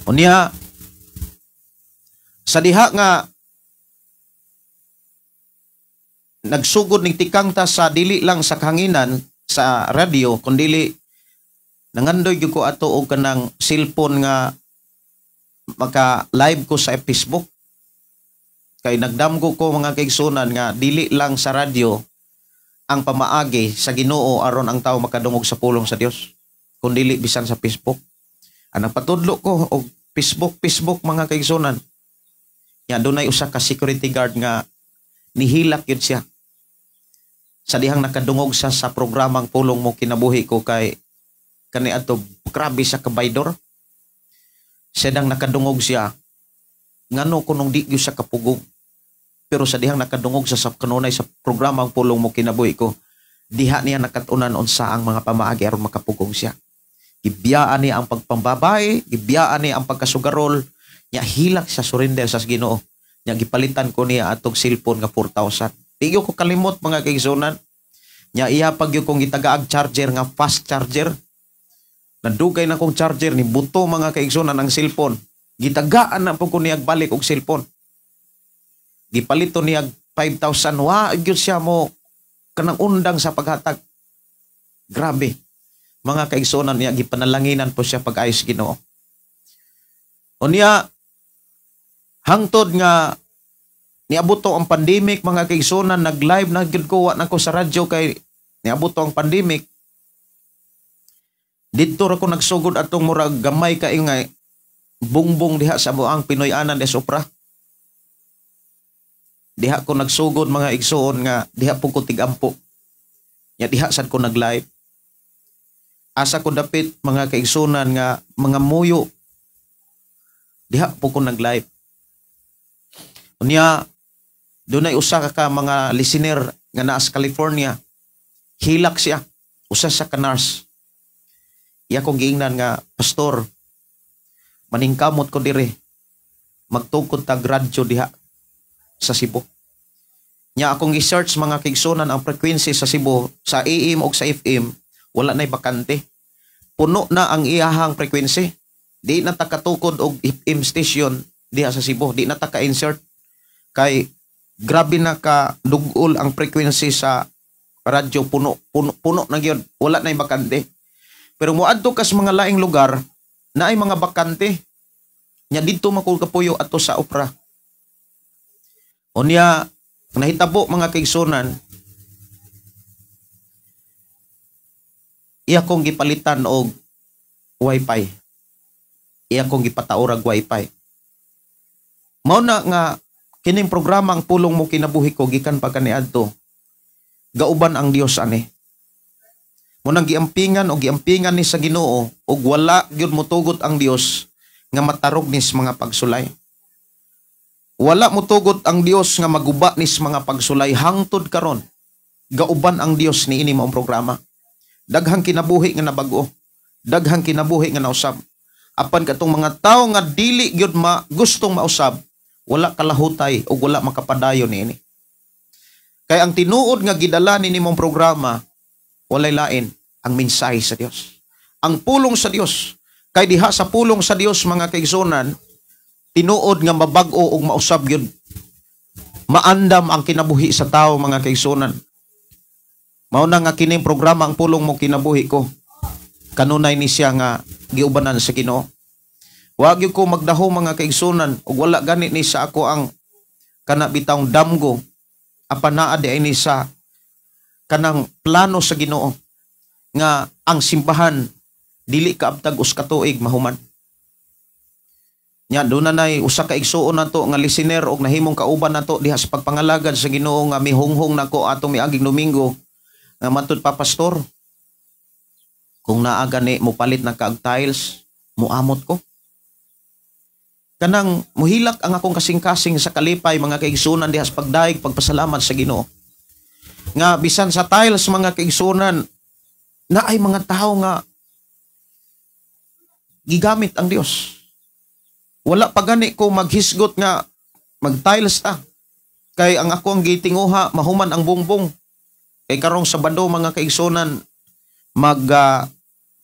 Unya sa diha nga nagsugod ning tikang ta sa dili lang sa kahanginan sa radyo, kundili nangandoy gyud ko ato og kanang cellphone nga maka live ko sa Facebook kay nagdamgo ko, mga kaigsunan, nga dili lang sa radyo ang pamaagi sa Ginoo aron ang tao makadungog sa pulong sa Dios, kundili bisan sa Facebook. Ang nagpatudlo ko og Facebook, Facebook mga kaigsunan. Ya dunay usa ka security guard nga nihilak yun siya. Sa dihang nakadungog sa programang Pulong Mo Kinabuhi Ko kay kani adto grabe sa kabaydor. Siya dang nakadungog siya ngano kunong di gyud siya kapugong. Pero sa dihang nakadungog sa kanunay sa programang Pulong Mo Kinabuhi Ko, diha niya nakatunan unsa ang mga pamaagi aron makapugong siya. Gibiyaan niya ang pagpambabae, gibiyaan niya ang pagkasugarol, nya hilak siya, surrender sa Ginoo. Nya gipalitan ko niya atong cellphone nga 4,000. Di ko kalimot mga kaigsunan. Nya iya pag gyud kong gitagaag charger nga fast charger. Nadugay na kong charger ni buto mga kaigsunan ang cellphone. Gitagaan na po ko niyag balik og cellphone. Gipalito niyag 5,000. Wa gyud siya mo kanang undang sa paghatag. Grabe. Mga kaigsunan niya gipanalanginan po siya pag-ayos Ginoo. Unya hangtod nga niabuto ang pandemic mga kaigsunan, nag-live na gyud ko, wa na ko sa radyo kay niabuto ang pandemic. Didto ra ko nagsugod atong murag gamay kay nga bungbong diha sa buang Pinoy-anan des Opra. Diha ko nagsugod mga igsuon nga diha po ko tigampo. Nya diha sad ko nag-live. Asa ko dapit mga kaigsunan nga mga muyo. Diha po ko nag-live. Unya dunay usa ka mga listener nga naa sa California. Hilak siya. Usa sa ka nurse. Iya kong giingnan nga, "Pastor, maningkamot ko dire. Magtukod tag radyo diha sa Cebu." Nya akong i-search mga kaigsunan ang frequency sa Cebu, sa AM o sa FM, wala na'y bakante. Puno na ang iyahang frequency. Di na ta katukod og FM station diha sa Cebu. Di na ta ka-insert. Kay grabe na ka dugol ang frequency sa radyo, puno, puno, puno na gyud. Wala na'y bakante. Pero moadto kas mga laing lugar na ay mga bakante. Nya didto man ko kapuyo ato sa Opra. Unya nahitabo mga kaigsunan, iya kong gipalitan og wifi. Iya kong gipataorag wifi. Mao na nga kining programa ang Pulong Mo Kinabuhi Ko gikan pa kaniadto. Gauban ang Dios ani. Munang giampingan o giampingan ni sa Ginoo ug wala gyud motugot ang Dios nga matarog nis mga pagsulay. Wala motugot ang Dios nga maguba nis mga pagsulay hangtod karon. Gauban ang Dios niini maong programa. Daghang kinabuhi nga nabag-o. Daghang kinabuhi nga nausab. Apan katong mga tawo nga dili gyud ma gustong mausab, wala kalahutay ug wala makapadayon niini. Kay ang tinuod nga gidala nini mong programa, walay lain ang mensahe sa Dios. Ang pulong sa Dios. Kay diha sa pulong sa Dios mga kaigsunan, tinuod nga mabag-o ug mausab gyud. Maandam ang kinabuhi sa tawo mga kaigsunan. Mao na nga kining programa ang Pulong Mo Kinabuhi Ko. Kanunay ni siya nga giubanan sa Ginoo. Wa gyud ko magdaho mga kaigsunan ug wala gani ni sa ako ang kana bitawng damgo apan naa di ay ni sa kanang plano sa Ginoo nga ang simbahan dili kaabtag us katuig mahuman. Nya doon na nay usa ka igsuon nato nga listener og nahimong kauban nato diha sa pagpangalagad sa Ginoo nga mihunghong nako atong miaging Domingo nga matud pa, "Pastor, kung naa gani mo palit na kaag tiles, muamot ko." Kanang muhilak ang akong kasing-kasing sa kalipay mga kaigsunan diha sa pagdaig pagpasalamat sa Ginoo. Nga bisan sa tiles mga kaigsunan na ay mga tao nga gigamit ang Dios. Wala pa gani ko maghisgot nga mag-tiles ta. Kay ang ako ang gitinguha mahuman ang bongbong. Kay karong Sabado mga kaigsunan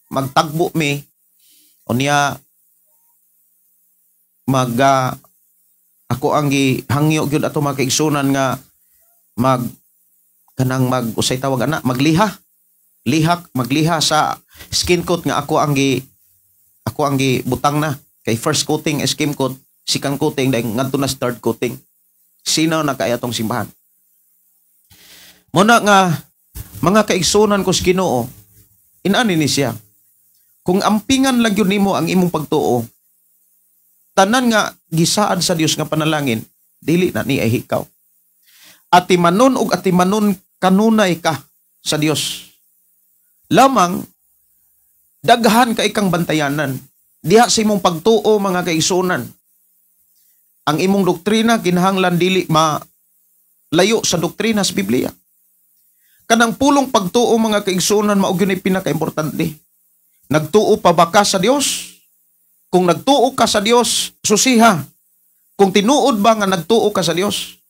magtagbo mi unya mag ako ang gihangyo gyud ato mga kaigsunan nga mag kanang mag usay tawag ana magliha lihak magliha sa skin coat nga ako ang gibutang na kay first coating skin coat, second coating, dahil ngadto na sa third coating. Sino na kaya tong simbahan muna nga mga kaigsunan ko sa Ginoo, inani ni siya. Kung ampingan lang yun nimo ang imong pagtuo, Tanan nga gisaad sa Dios nga panalangin, dili na ni ay hikaw. Atimanon og atimanon kanunay ka sa Dios. Lamang daghan ka ikang bantayanan diha sa imong pagtuo, mga kaigsuonan. Ang imong doktrina kinahanglan dili ma layo sa doktrina sa Biblia. Kanang pulong pagtuo, mga kaigsuonan, mao gyud pinakaimportante. Nagtuo pa ba ka sa Dios? Kung nagtuo ka sa Dios, susiha kung tinuod ba nga nagtuo ka sa Dios.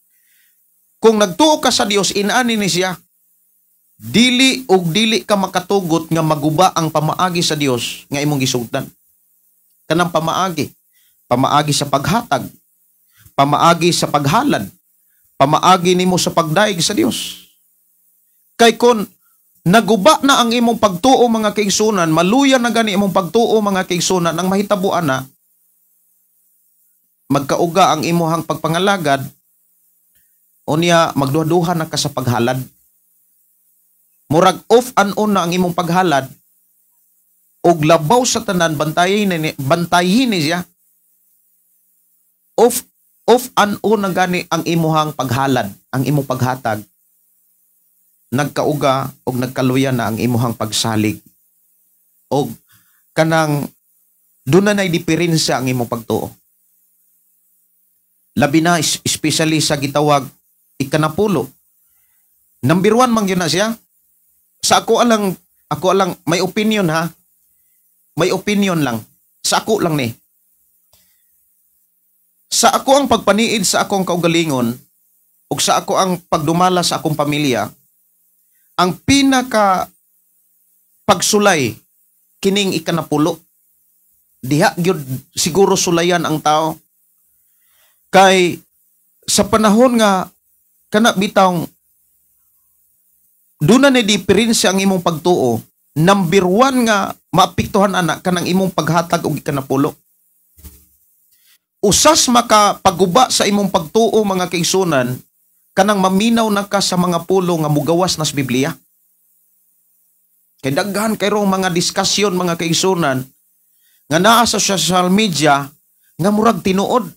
Kung nagtuo ka sa Dios, inani ni siya. Dili og dili ka makatugot nga maguba ang pamaagi sa Dios nga imong gisugdan. Kanang pamaagi, pamaagi sa paghatag, pamaagi sa paghalad, pamaagi nimo sa pagdayeg sa Dios. Kay kon naguba na ang imong pagtuo, mga kaigsunan, maluya na gani imong pagtuo, mga kaigsunan, ang mahitabuan na magkauga ang imuhang pagpangalagad, unya magduha-duha na ka sa paghalad. Murag off and on na ang imong paghalad, og labaw sa tanan, bantayin ni siya. Off and on na gani ang imuhang paghalad, ang imong paghatag. Nagkauga og nagkaluya na ang imuhang pagsalig. Og kanang doon na diferensya ang imong pagtuo. Labi na especially sa gitawag ikanapulo. Number 1 man gyud na siya. Sa ako lang may opinion ha. May opinion lang. Sa ako lang ni. Sa ako ang pagpaniid sa akong kaugalingon ug sa ako ang pagdumala sa akong pamilya, ang pinaka pagsulay kining ikanapulo. Diha gyud siguro sulayan ang tao. Kay sa panahon nga kana bitawng doon na ni diferensya ang imong pagtuo, number 1 nga maapektuhan ana kanang imong paghatag og ikanapulo. Usas makapaguba sa imong pagtuo, mga kaigsunan, kanang maminaw na ka sa mga pulo nga mugawas na sa Biblia. Kay daghan kayrong mga diskusyon, mga kaigsunan, nga naa sa social media nga murag tinuod.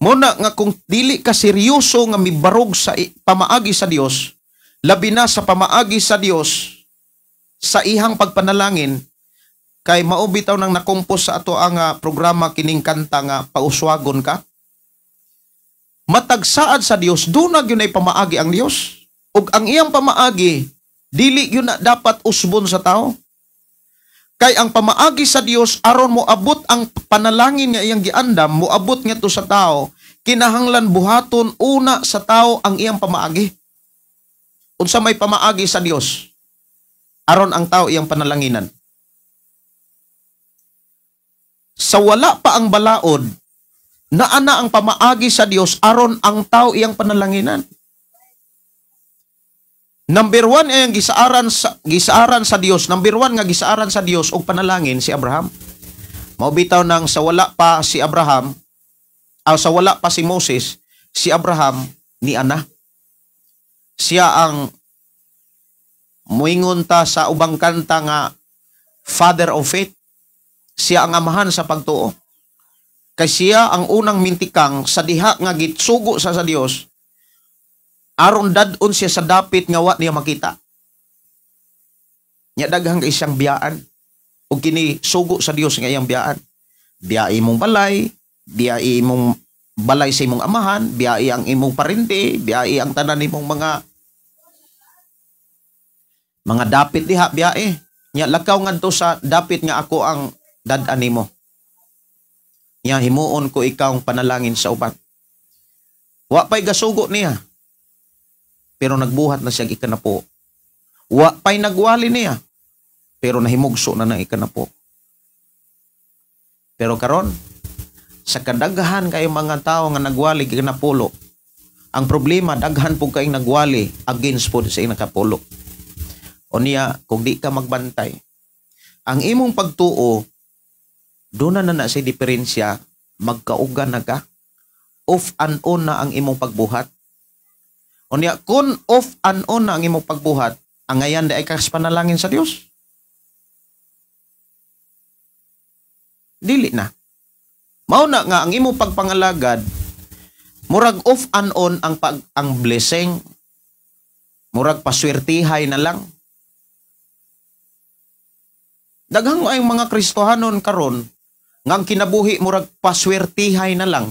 Muna nga kung dili ka seryoso nga mibarog sa pamaagi sa Dios, labi na sa pamaagi sa Dios sa ihang pagpanalangin, kay mao bitaw nang nakompos sa ato ang programa kining kanta nga "Pauswagon Ka". Matag saad sa Dios, doon na gyud ay pamaagi ang Dios. Ug ang iyang pamaagi dili gyud na dapat usbon sa tao. Kay ang pamaagi sa Dios aron moabot ang panalangin nga iyang giandam, moabot ngadto sa tao, kinahanglan buhaton una sa tao ang iyang pamaagi. Unsa may pamaagi sa Dios aron ang tao iyang panalanginan? Sa wala pa ang balaod, naa na ang pamaagi sa Dios aron ang tao iyang panalanginan. Number 1 ay ang gisaaran sa Dios. Number 1 nga gisaaran sa Dios og panalangin, si Abraham. Mao bitaw nang sa wala pa si Abraham, aw sa wala pa si Moses, si Abraham ni ana. Siya ang muingon ta sa ubang kanta nga father of faith. Siya ang amahan sa pagtuo. Kay siya ang unang mintikang sa diha nga gitsugo sa Dios aron dad-on siya sa dapit nga wa niya makita. Nya daghang kay siyang biyaan. Ug kini sugo sa Dios nga iyang biyaan. Biyai imong balay, biyai imong balay sa imong amahan, biyai ang imong parente, biyai ang tanan nimong mga dapit diha, biyai. Nya lakaw ngadto sa dapit nga ako ang dad-an nimo. Nya himuon ko ikaw ang panalangin sa uban. Wa pa'y gasugo niya. Pero nagbuhat na siya ikanapo. Wa pa'y nagwali niya. Pero nahimugso na ng ikanapo. Pero karon, sa kadaghan kay mga tao nga nagwali ikanapulo, ang problema, daghan po kayong nagwali against po sa inakapulo. O niya, kung di ka magbantay, ang imong pagtuo, doon na na sa diferensya, magkauga na ka, off and on na ang imong pagbuhat. O niya, kung off and on na ang imong pagbuhat, ang ngayan di ay kas panalangin sa Dios. Dili na. Mao na nga ang imong pagpangalagad murag off and on ang blessing. Murag paswertihay na lang. Daghang ay mga Kristohanon karon nga ang kinabuhi murag paswertihay na lang.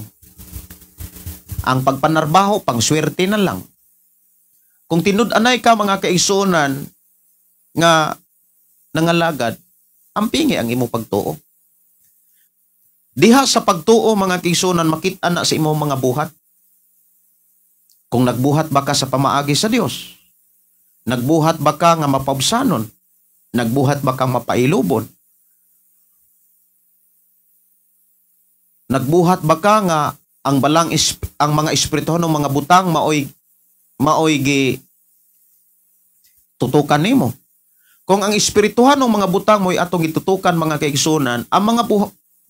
Ang pagpanarbaho pangswerte na lang. Kung tinud-anay ka mga kaigsuonan nga nangalagad, ampingi ang imong pagtuo. Diha sa pagtuo mga kaigsuonan, makit-an na sa imong mga buhat. Kung nagbuhat ba ka sa pamaagi sa Dios? Nagbuhat ba ka nga mapaubsanon? Nagbuhat ba kang mapailubon? Nagbuhat ba ka nga ang balang ang mga espirituhanong mga butang maoy maoy gi tutukan nimo? Kung ang espirituhanong mga butang mo'y atong gitutukan mga kaigsuonan, ang mga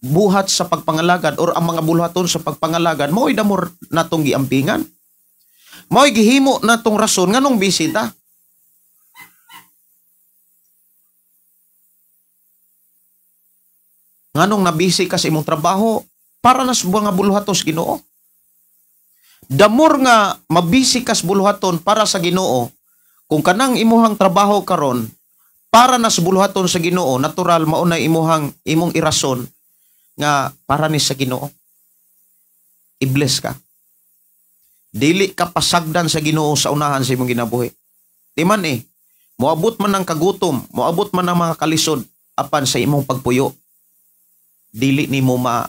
buhat sa pagpangalagad or ang mga buluhaton sa pagpangalagad mao'y damor natong giampingan. Mao'y gihimo natong rason nganong bisita. Nganong nabisi ka sa imong trabaho para nas mga buluhaton sa Ginoo. Damor nga mabisi ka sa buluhaton para sa Ginoo, kung kanang imuhang trabaho karon para nas buluhaton sa Ginoo, natural mao na imuhang imong irason nga para ni sa Ginoo. I-bless ka. Dili ka pasagdan sa Ginoo sa unahan sa imong ginabuhi. Di man moabot man ang kagutom, moabot man ang mga kalisod apan sa imong pagpuyo. Dili nimo ma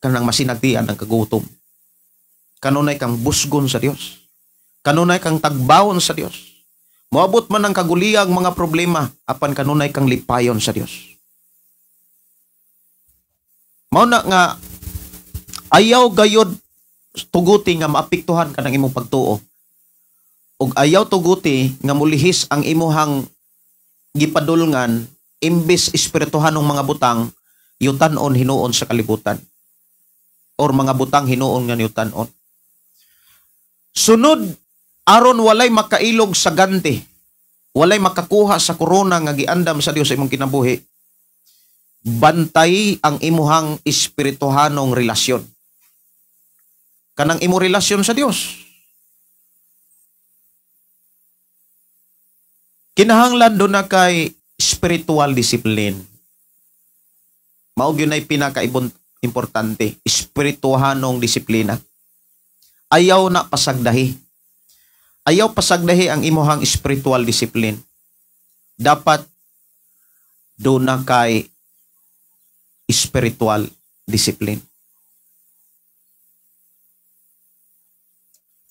kanang masinagtian ang kagutom. Kanunay kang busgon sa Dios. Kanunay kang tagbawon sa Dios. Moabot man ang kaguliyang mga problema apan kanunay kang lipayon sa Dios. Mao na nga ayaw gayod tuguti nga maapektuhan ka ng imong pagtuo. Ug ayaw tuguti nga mulihis ang imuhang gipadulngan imbes espirituhanong mga butang yutan-on hinuon sa kalibutan or mga butang hinuon nga yutan-on. Sunod, aron walay makailog sa ganti, walay makakuha sa korona nga giandam sa Dios sa imong kinabuhi, bantay ang imuhang espirituhanong relasyon. Kanang imo relasyon sa Dios. Kinahanglan do na kay spiritual discipline. Mao gyud nay pinaka-importante, espirituhanong disiplina. Ayaw na pasagdahi. Ayaw pasagdahi ang imuhang spiritual discipline. Dapat do na kay spiritual discipline.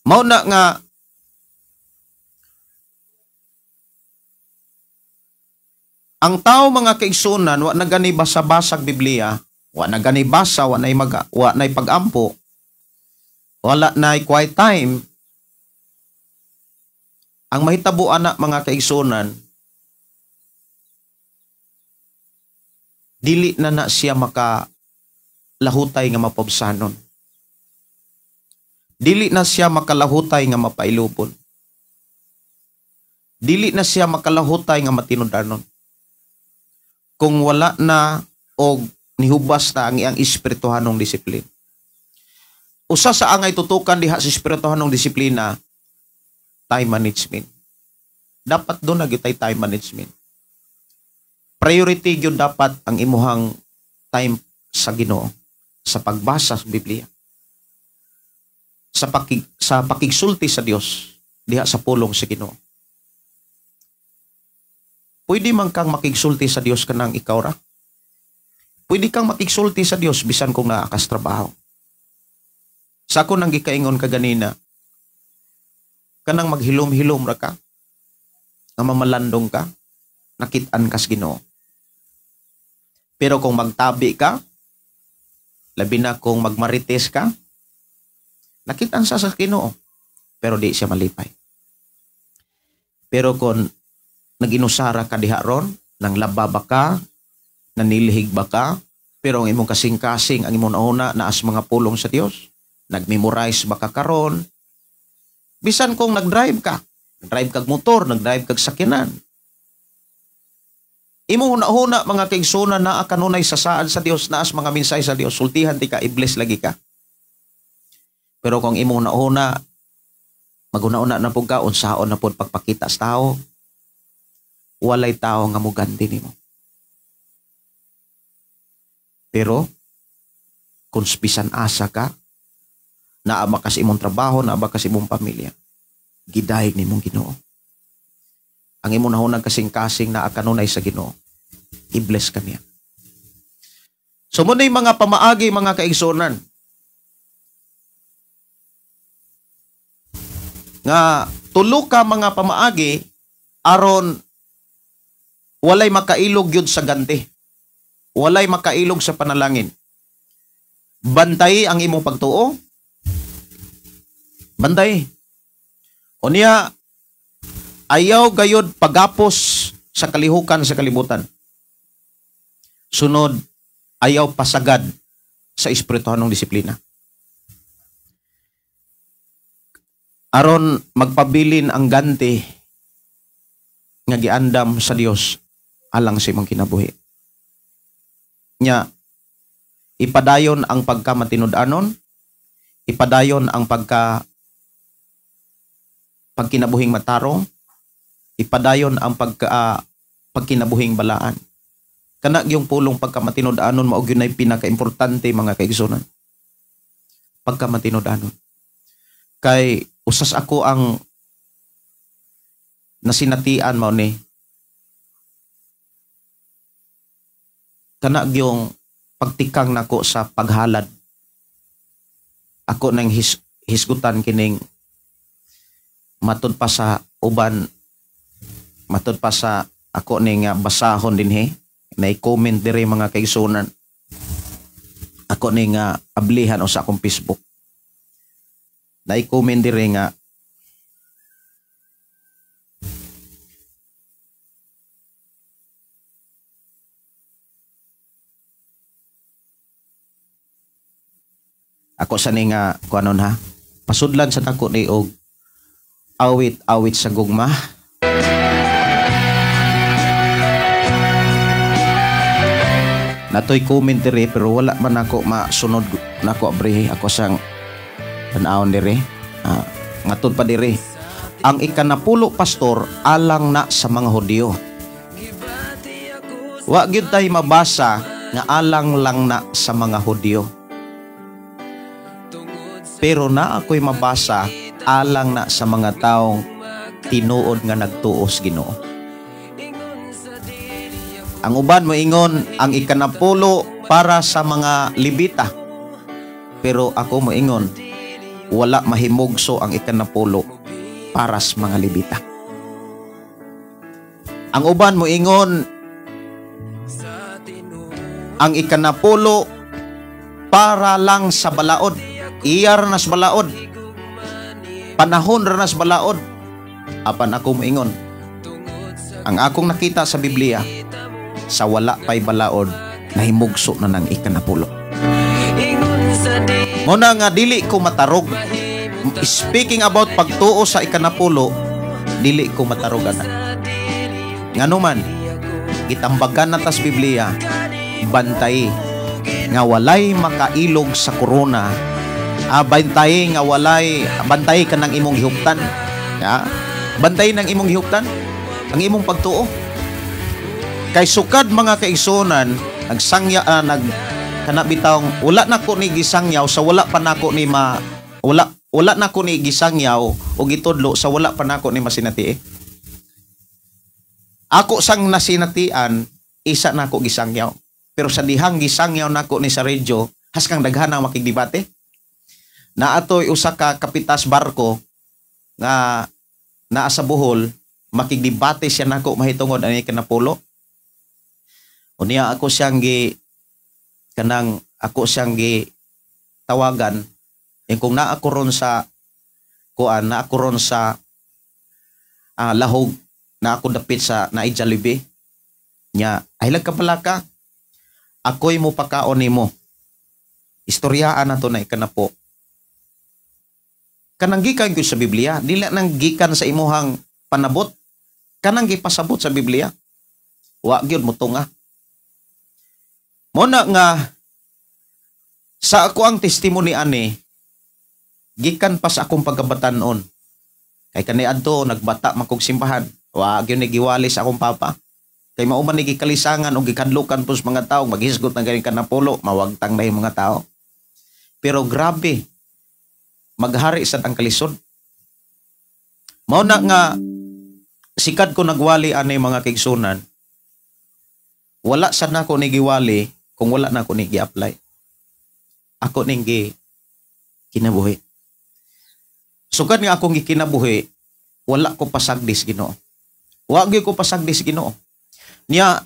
Mao na nga ang tao mga kaigsunan wa na gani basa-basag Biblia, wa na gani basa, wa nay pag-ampo, wala nay quiet time. Ang mahitabo ana mga kaigsunan, dili na na siya makalahutay nga mapabsanon. Dili na siya makalahutay nga mapailubon. Dili na siya makalahutay nga matinud-anon. Kung wala na og nihubas na ang iyang espirituhanong disiplina. Usa sa angay tutukan diha sa espirituhanong disiplina, time management. Dapat doon na gyud time management. Priority gyud dapat ang imuhang time sa Ginoo, sa pagbasa sa Biblia, sa pakigsulti sa Dios diha sa pulong sa Ginoo. Pwede man kang makigsulti sa Dios kanang ikaw ra. Pwede kang makigsulti sa Dios bisan kung naa kas trabaho. Sa ako nang gikaingon kaganina, kanang maghilom-hilom ra ka, nga mamalandong ka, nakit-an kas Ginoo. Pero kung magtabi ka, labi na kung magmarites ka, nakit-an sa Ginoo, pero di siya malipay. Pero kung naginusara ka diha ron, nang lababa ka, nanilihig ba ka, pero ang imong kasing-kasing, ang imong nauna, naas mga pulong sa Dios, nagmemorize ba ka karon, bisan kung nagdrive ka, nagdrive kag motor, nagdrive kag sakyanan, Imo huna-huna mga kaigsunan naa kanunay sasaad sa Dios, naas mga mensahe sa Dios, sultihan ti ka, i-bless lagi ka. Pero kung imo huna-huna, maghuna-huna na pud ka unsaon na pud pagpakita sa tao, walay tao nga muganti nimo. Pero kung bisan asa ka, naa ba ka sa imong trabaho, naa ba ka sa imong pamilya, gidayeg nimong Ginoo. Ang imong nahunang kasing-kasing naa kanunay sa Ginoo, i-bless ka niya. So muna yung mga pamaagi mga kaigsunan nga tulo ka mga pamaagi aron walay makailog yun sa ganti, walay makailog sa panalangin. Bantay ang imong pagtuo. Bantay. Unya, ayaw gayod pagapos sa kalihukan sa kalibutan. Sunod, ayaw pasagad sa espirituhanong disiplina. Aron magpabilin ang ganti nga giandam sa Dios alang sa imong kinabuhi. Nya, ipadayon ang pagkamatinud-anon, ipadayon ang pagkinabuhing matarong, ipadayon ang pagkinabuhing balaan. Kana yung pulong pagkamatinud-anon mao gyud nay pinakaimportante mga kaigsunan. Pagkamatinud-anon. Kay usas ako ang nasinatian mao ni kana yung pagtikang nako sa paghalad. Ako nang hisgutan kining matud pa sa uban, matud pa sa ako ning basahon dinhi, na-comment diri mga kaigsunan. Ako ning ablihan o sa akong Facebook. Na-comment diri nga ako sa ni nga kuanon ha, pasudlan sa nako ni og awit-awit sa gugma. Natoy comment diri pero wala man ako masunod nako abrihi ako sang tan-awon diri. Ngatod pa diri ang ikanapulo pastor alang na sa mga Hudiyo. Wa gyud tay mabasa nga alang lang na sa mga Hudiyo. Pero na ako'y mabasa alang na sa mga taong tinuod nga nagtuos Ginoo. Ang uban moingon ang ikanapulo para sa mga Libita. Pero ako moingon wala mahimugso ang ikanapulo para sa mga Libita. Ang uban moingon ang ikanapulo para lang sa balaod. Iya ranas balaod. Panahon ranas balaod. Apan ako moingon, ang akong nakita sa Biblia, sa wala pa'y balaod, nahimugso na ng ikanapulo. Muna nga dili ko matarog. Speaking about pagtuo sa ikanapulo, dili ko matarog ana. Nganuman, gitambagan na tas Biblia, bantay nga walay makailog sa korona. Bantay nga walay, bantay ka ng imong gihuptan. Ya? Bantay ng imong gihuptan, ang imong pagtuo. Kay sukad mga kaigsunan, nagsangya nag kana bitawng wala nako ni gisangyaw sa wala pa nako ni ma wala nako ni gisangyaw o gitudlo sa wala pa nako ni masinati. Ako sang nasinatian, isa nako gisangyaw. Pero sa dihang gisangyaw nako ni sa radyo, haskang daghan ang makigdebate. Naatoy usa ka kapitas barko nga naa sa Bohol, makigdebate siya nako mahitungod ani kanapulo. Unya ako siyang gi kanang ako siyang gi tawagan yung kung naa ko ron sa kuan, naa ko ron sa lahog, na ako dapit sa naay Jollibee. Nya, ay lag ka pala ka. Ako'y mo pakaon nimo. Istoryaan na to na ikanapo. Kanang gikan gyud sa Biblia, dili nang gikan sa imuhang panabot, kanang gipasabot sa Biblia. Wa gyud motunga. Mao na nga sa ako ang testimony ani gikan pa sa akong pagkabatan-on. Kay kaniadto nagbata man kog simbahan. Wa gyud ni giwali sa akong papa. Kay mao man ni gikalisangan o gikadlukan po sa mga tao, maghisgot na ganing kanapulo, mawagtang na yung mga tao. Pero grabe, maghari sad ang kalisod. Mao na nga sikad ko nagwali ani, mga kaigsunan. Wala sad nako ni giwali kung wala na ako ni gi-apply. Ako ning gi kinabuhi. Sugad nga akong gikinabuhi, wala ko pasagdi sa Ginoo. Wa gyud ko pasagdi sa Ginoo. Niya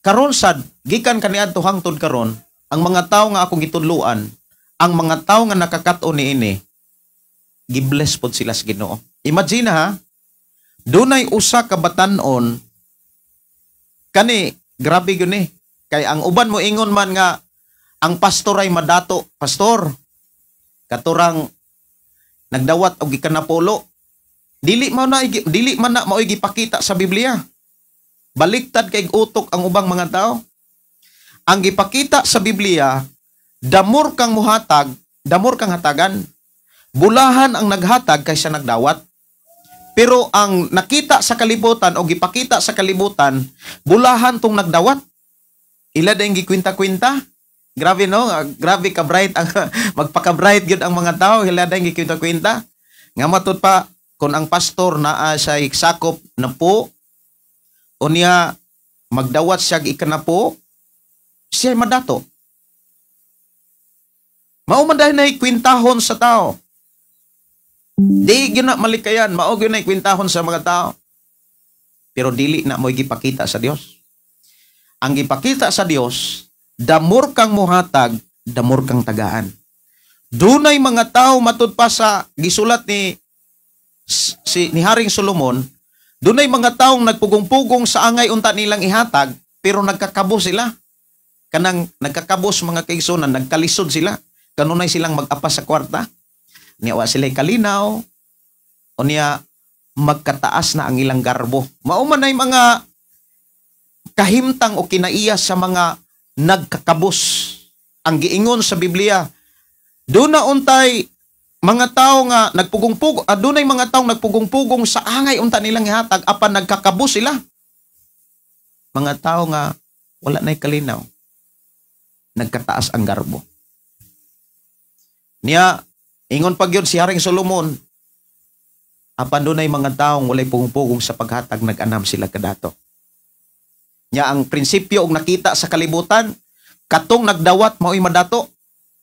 karon sad, gikan kaniadto hangtod karon, ang mga tawo nga akong gitudloan, ang mga tawo nga nakakaton niini, gibless pod sila sa Ginoo. Imagine ha, dunay usa ka batan-on kani, grabe gyud ni. Kay ang uban mo ingon man nga ang pastor ay madato, pastor katurang nagdawat og gikanapulo. Dili man na mao'y gipakita sa Biblia. Baliktad kay utok ang ubang mga tao. Ang gipakita sa Biblia, damor kang muhatag, damor kang hatagan. Bulahan ang naghatag kaysa nagdawat. Pero ang nakita sa kalibutan o gipakita sa kalibutan, bulahan tong nagdawat. Ila dayong gikwinta-kwinta. Grabe, no? Grabe ka bright ang magpaka-bright gyud ang mga tao, ila dayong gikwinta-kwinta. Nga matud pa kung ang pastor naa sa sakop na po unya magdawat siya ikanapo, siya madato. Mao man dahil na kwintahon sa tao. Di gyud na malikayan, mao gyud na kwintahon sa mga tao. Pero dili na mo'y gipakita sa Dios. Ang gipakita sa Dios, damor kang muhatag, damor kang tagaan. Dunay mga tao, matud pa sa gisulat ni Haring Solomon, dunay mga taong nagpugong-pugong sa angay unta nilang ihatag, pero nagkakabos sila. Kanang nagkakabos, mga kaigsunan, nagkalisod sila. Kanunay silang mag-apas sa kwarta. Niya wa sila kalinaw, o niya magkataas na ang ilang garbo. Mao man ay mga kahimtang o kinaiya sa mga nagkakabos. Ang giingon sa Biblia, doon na untay mga tao nga nagpugong-pugong, dunay mga taong nagpugong-pugong sa angay unta nilang ihatag apan nagkakabos sila. Mga tao nga wala na'y kalinaw. Nagkataas ang garbo. Niya, ingon pag yun si Haring Solomon, apan dunay mga taong walay pugong-pugong sa paghatag, nag-anam sila kadato. Niya ang prinsipyo og nakita sa kalibutan, katong nagdawat mao'y madato.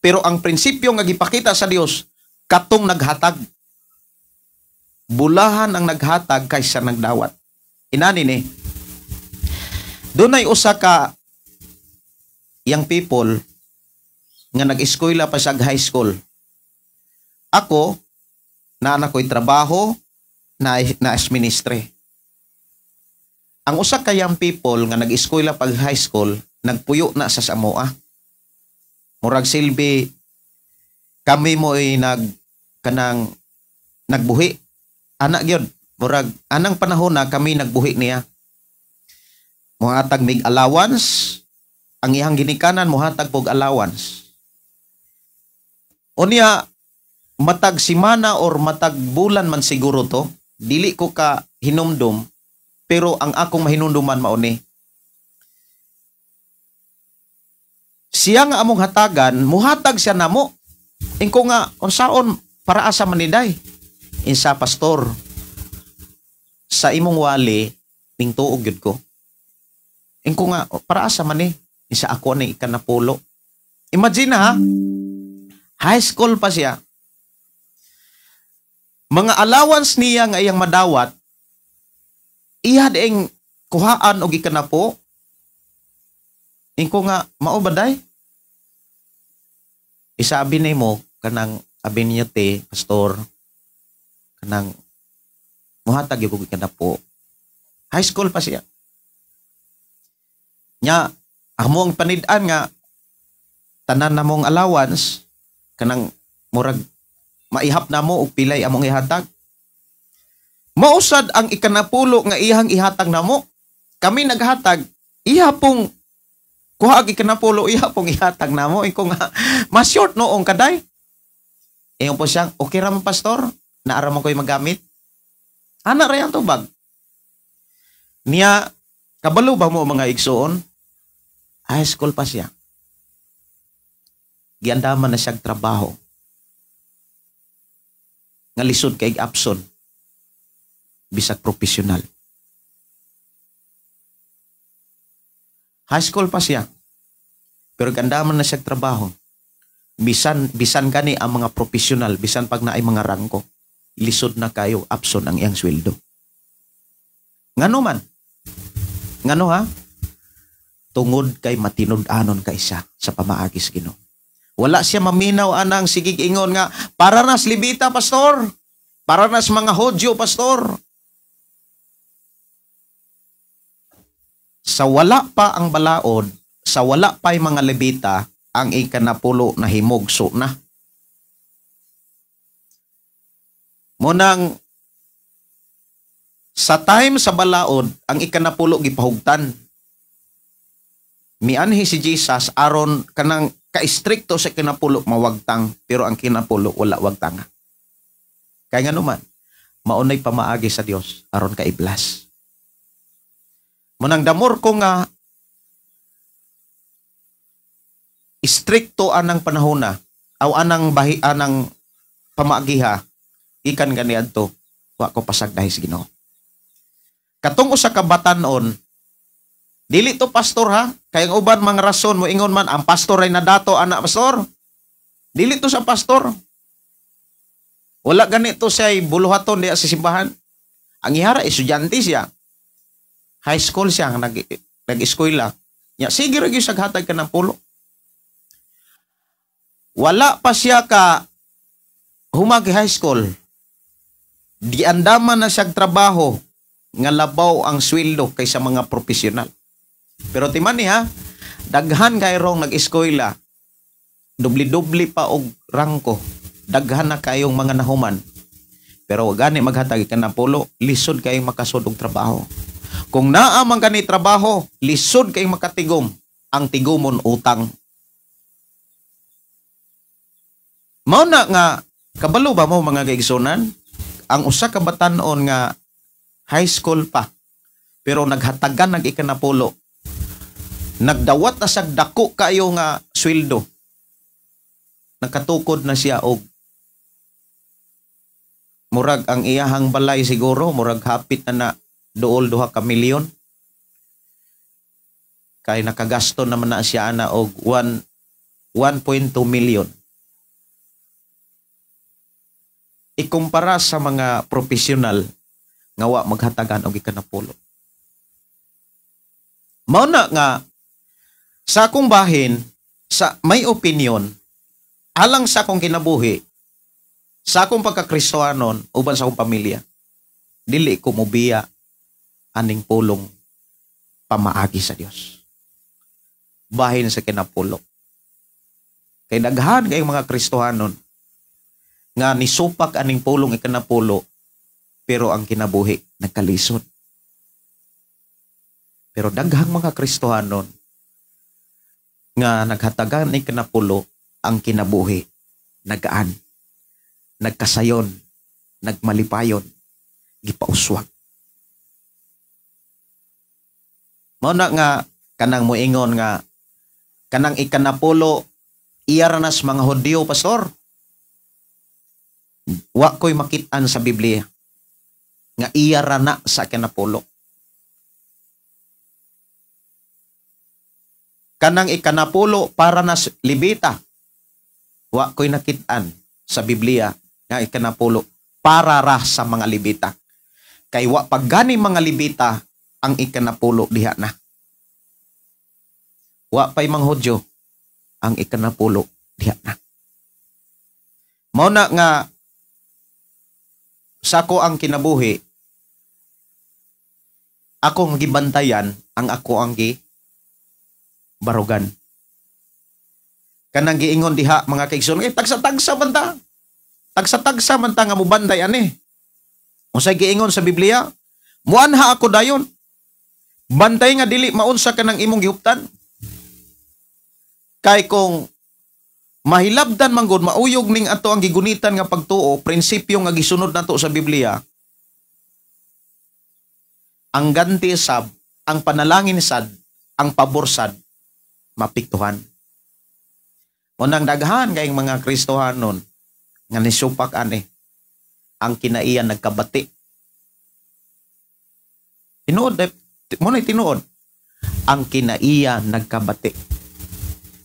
Pero ang prinsipyo nga gipakita sa Dios, katong naghatag. Bulahan ang naghatag kaysa nagdawat. Inani ni. Dunay usa ka young people nga nag-eskwela pa sa high school. Ako, naa na ko'y trabaho, na as ministry. Ang usa ka young people nga nag-eskwela pag high school, nagpuyo na sa Samoa. Murag silbi kami mo ay kanang nagbuhi. Anak gyud, murag anang panahon na kami nagbuhi niya. Muhatag mig allowance, ang iyang ginikanan muhatag pog allowance. Unya matag simana or matag bulan man siguro to, dili ko ka hinumdum, pero ang akong mahinumduman mao ni. Siya nga among hatagan, muhatag siya namo. Ingko nga, unsaon para asa man ni day? Insa pastor, sa imong wali, ning tuog gyud ko. Ingko nga, para asa man ni? Insa ako ni ikanapulo. Imagine ha, high school pa siya. Mga allowance niya nga iyang madawat, iya ding kuhaan og ikanapo. Ingko nga, mao ba day? Isabi ni mo, kanang abi niyo te, pastor, kanang muhatag yung ikanapo. High school pa siya. Nya, amo ang panid-an nga, tanan na mong allowance, kanang murag maihap na mo og pilay among ihatag. Mausad ang ikanapulo nga iyang ihatag namo. Kami naghatag, Iya pong kuha gi kanapulo, iya pong ihatag namo. Iko nga mas short noong kaday. Ingon po siya, okay ra man pastor, naara mo ko'y magamit. Ana ra yang tubag. Niya, kabalo ba mo mga igsoon? High school pa siya. Giandaman na siyang trabaho. Nga lisod kay abson. Bisag profesional. High school pa siya. Pero giandaman na siyang trabaho. Bisan gani ang mga profesional, bisan pag naay mga rangko, lisod na kayo abson ang iyang sweldo. Ngano man? Ngano ha? Tungod kay matinud-anon kay siya sa pamaagi sa Ginoo. Wala siya maminaw anang sigig ingon nga para nas Libita pastor, para nas mga Hodyo pastor. Sa wala pa ang balaod, sa wala pa'y mga Levita, ang ikanapulo na himugso na. Munang sa time sa balaod, ang ikanapulo gipahugtan. Mianhi si Jesus aron kanang kaistrikto sa kinapulo mawagtang, pero ang kinapulo wala wagtanga. Kaya nga naman, maunay pamaagi sa Dios aron kaiblas. Munang damor ko nga istrikto anang panahona aw anang bahi anang pamaagiha ikan gani adto wa ko pasagdahi sa Ginoo. Katong usa ka batan-on, dili to pastor ha, kay ang uban mga rason mo ingon man ang pastor ay nadato ana pastor. Dili to sa pastor. Wala ganito siya buluhaton diya sa simbahan. Ang ihara estudyante siya. High school siya nag-eskwela. Nya sige ra gyud siya hatag ka ng pulo. Wala pa siya ka humagi high school. Diandaman na siyang trabaho nga labaw ang sweldo kaysa mga profesional. Pero timan ni ha, daghan kay rong nag-eskwela, dubli-dubli pa og rangko, daghan na kayong mga nahuman. Pero gani maghatag ka ng pulo, lisod kayong makasud og trabaho. Kung naa man gani trabaho, lisod kayong makatigom. Ang tigumon utang. Mao na nga kabalo ba mo mga kaigsunan? Ang usa ka batan-on nga high school pa pero naghatagan nag ikanapulo, nagdawat na sag dako kayo nga sweldo, nakatukod na siya og murag ang iyahang balay siguro murag hapit na na duol 2 ka milyon, kay nakagasto naman na siya ana og 1.2 million. Ikumpara sa mga profesional nga wa maghatagan og ikanapulo. Mao na nga sa akong bahin, sa may opinion, alang sa akong kinabuhi, sa akong pagkakristohanon uban sa akong pamilya, dili ko mobiya aning pulong pamaagi sa Dios. Bahin sa kinapulo. Kay daghan kayong mga Kristohanon nga nisupak aning pulong ikanapulo, pero ang kinabuhi nagkalisod. Pero daghang mga Kristohanon nga naghatagan ni kinapulo, ang kinabuhi nagaan, nagkasayon, nagmalipayon, gipauswag. Mao na nga kanang moingon nga kanang ikanapulo iya ra nas mga Hudyo pastor. Wa ko'y makit-an sa Biblia nga iya ra na sa kinapulo. Kanang ikanapulo para nas Libita, wa ko'y nakit-an sa Biblia nga ikanapulo para ra sa mga Libita. Kay wa paggani mga Libita ang ikanapulo diha na. Wa pa'y mga Hudyo ang ikanapulo diha na. Mao na nga sako ang kinabuhi, akong gibantayan ang ako ang gi barugan. Kanang giingon diha mga kaigsoon, eh, tagsa-tagsa man ta. Tagsa-tagsa man ta nga mobantay ani. Unsay giingon sa Biblia? Muanha ako dayon. Bantay nga dili maunsa ka ng imong gihuptan. Kay kung mahilabdan man gud, mauyog ning ato ang gigunitan nga pagtuo, prinsipyo nga gisunod nato sa Biblia, ang ganti sab, ang panalangin sad, ang pabor sad, mapiktuhan. Unang daghan kayong mga Kristohanon nga nisupak ani, ang kinaiyan nagkabati. Tinuod, mo na tinuod, ang kinaiya nagkabati.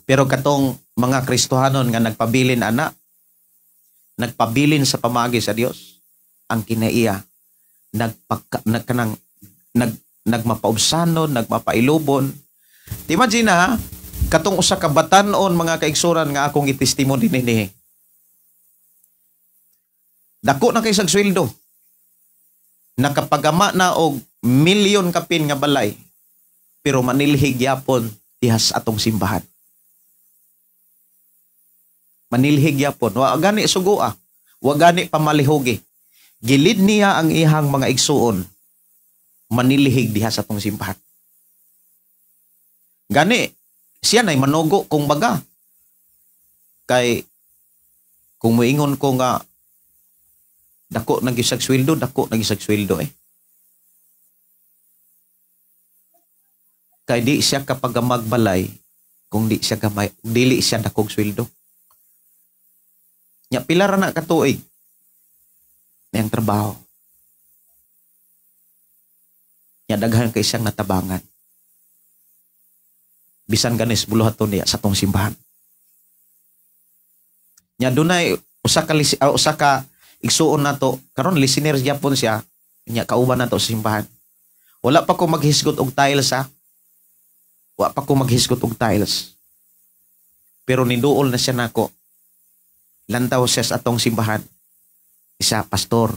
Pero katong mga Kristohanon nga nagpabilin ana, nagpabilin sa pamagi sa Dios, ang kinaiya nagmapaubsanon, nagmapailubon. Imagine ha, katong usa ka batan-on mga kaigsuran nga akong itestimony dinhi. Dako na kay sag sweldo. Nakapagama na og milyon kapin nga balay, pero manilhig yapon diha sa atong simbahan. Manilhig yapon, wa gani sugua, wa gani pamalihogi. Gilid niya ang ihang mga igsuon, manilhig diha sa atong simbahan. Gani siya nay manugo kung baga. Kay kung moingon ko nga dako nag-isag sweldo, dako nag-isag sweldo eh. Kay di siya kapag magbalay kung di siya gamay, dili siya dakog sweldo. Nya pila ra na katuig niyang trabaho. Nya daghan kay siyang natabangan. Bisan ganis buluhaton niya sa tong simbahan. Nya dunay usa ka igsuon nato karon, listener gyapon siya, nya kauban nato sa simbahan. Wala pa ko maghisgot og tiles ha. Wa pa ko maghisgot og tiles. Pero niduol na siya nako. Lantaw siya sa atong simbahan. Isa, pastor,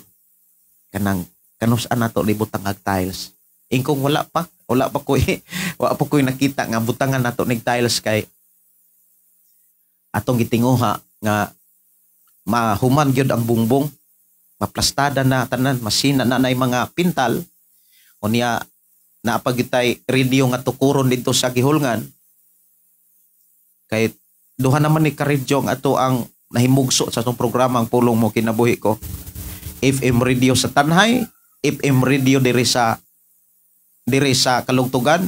kanang kanus-an nato libutang ag tiles. Ingkong wala pa ko wa pa ko nakita nga butangan nato nig tiles kay atong gitinguha nga mahuman gyud ang bungbong, maplastada na tanan, masina na nay mga pintal. Unya naapagitay radio nga tukuron didto sa gihulngan. Kay duha naman ni ka-radio ang ato ang nahimugso sa atong programa ang Pulong Mo Kinabuhi Ko. FM radio sa Tanhay, FM radio diri sa Kalugtugan.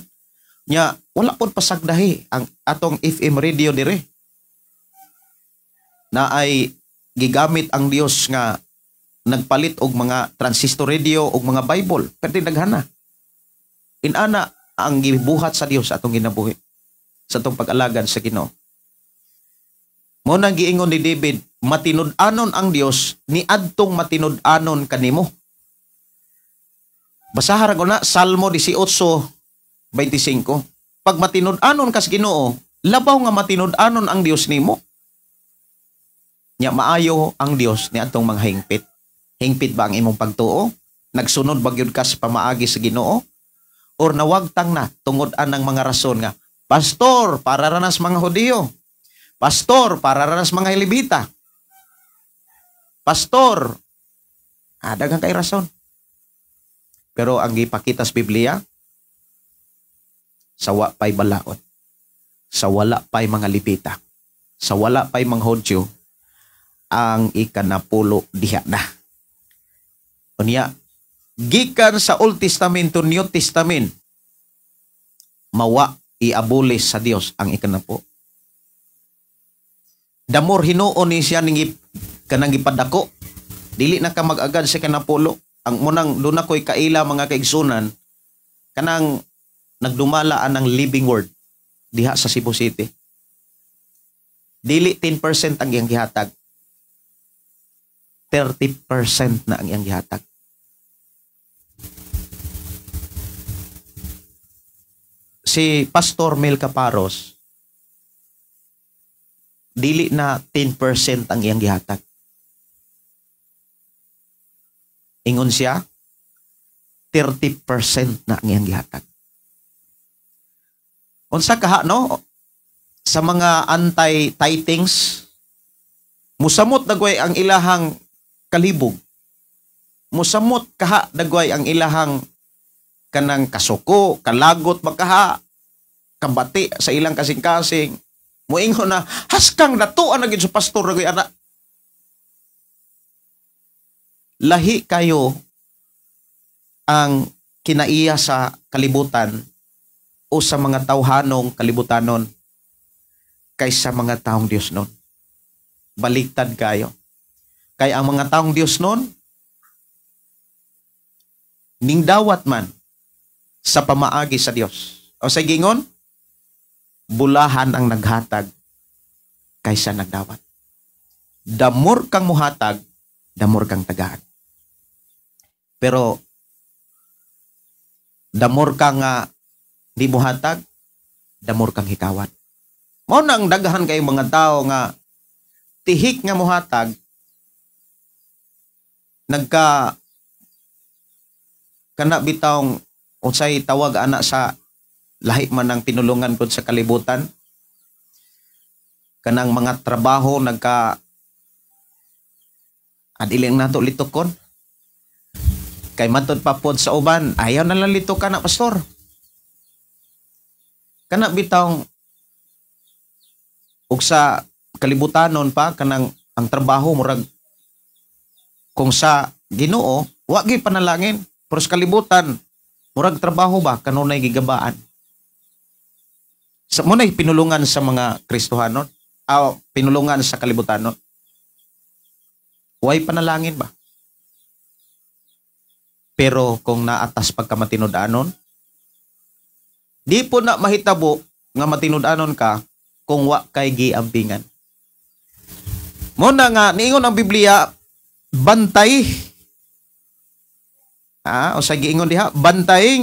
Nya wala pod pasagdahi ang atong FM radio diri. Na ay gigamit ang Dios nga nagpalit og mga transistor radio og mga Bible, pero daghana. Inana ang gibuhat sa Dios atong ginabuhi sa atong pag-alagan sa Ginoo. Mo nang giingon ni David, matinud-anon ang Dios niadtong matinud-anon kanimo. Basahan ko na Salmo 18:25. Pag matinud-anon kas Ginoo, labaw nga matinud-anon ang Dios nimo. Nya maayo ang Dios niadtong mga hingpit. Hingpit ba ang imong pagtuo? Nagsunod ba gyud ka sa pamaagi sa Ginoo? Or nawagtang na tungod anang mga rason nga, pastor, para ranas mga Hudiyo. Pastor, para ranas mga Hilibita. Pastor, daghang kay rason. Pero ang gipakita sa Biblia, sa wa pa'y balaod, sa wala pa'y mga Libita, sa wala pa'y mga Hudyo, ang ikanapulo diha na. Unya, gikan sa Old Testament to New Testament, mawa iabulis sa Dios ang ikanapo. Damor hinuon ni siya ning kanang gipadako, dili na ka mag-agad sa kanapulo. Ang munang doon ako'y kaila mga kaigsunan, kanang nagdumala anang Living Word diha sa Cebu City. Dili 10% ang iyang gihatag, 30% na ang iyang gihatag. Si Pastor Mel Caparos, dili na 10% ang iyang gihatag. Ingon siya, 30% na ang iyang gihatag. Unsa kaha, no? Sa mga anti-tithings, musamot dagway ang ilahang kalibog. Musamot kaha dagway ang ilahang Kanang kasuko, kalagot makaha, kabati sa ilang kasing-kasing. Moingon na, haskang datuan na gid sa pastor na ana. Lahi kayo ang kinaiya sa kalibutan o sa mga tawhanong kalibutanon kaysa mga taong Dios nun. Baliktad kayo. Kay ang mga taong Dios nun, ningdawat man sa pamaagi sa Dios. O sa gingon, bulahan ang naghatag kaysa nagdawat. Damor kang muhatag, damor kang tagaan. Pero damor kang di muhatag, damor kang hikawan. Mao na ang daghan kay mga tao nga tihik nga muhatag, nagka kana bitawng unsay tawag ana sa lahi man ang pinulungan pud sa kalibutan, kanang mga trabaho nagka adiling nato litukon kay matud pa pod sa uban, ayaw na lang litukan na pastor. Kana bitawng ug sa kalibutanon pa kanang ang trabaho murag kung sa Ginoo wa gyud panalangin, pero sa kalibutan murag trabaho ba kanunay gigabaan. Sa mo nay pinulungan sa mga Kristohanon, pinulungan sa kalibutanon. Way panalangin ba? Pero kung naatas pagkamatinud-anon, di po na mahitabo nga matinud-anon ka kung wa kay giampingan. Mo na nga niingon ang Biblia, bantay. O sa giingon diha, bantay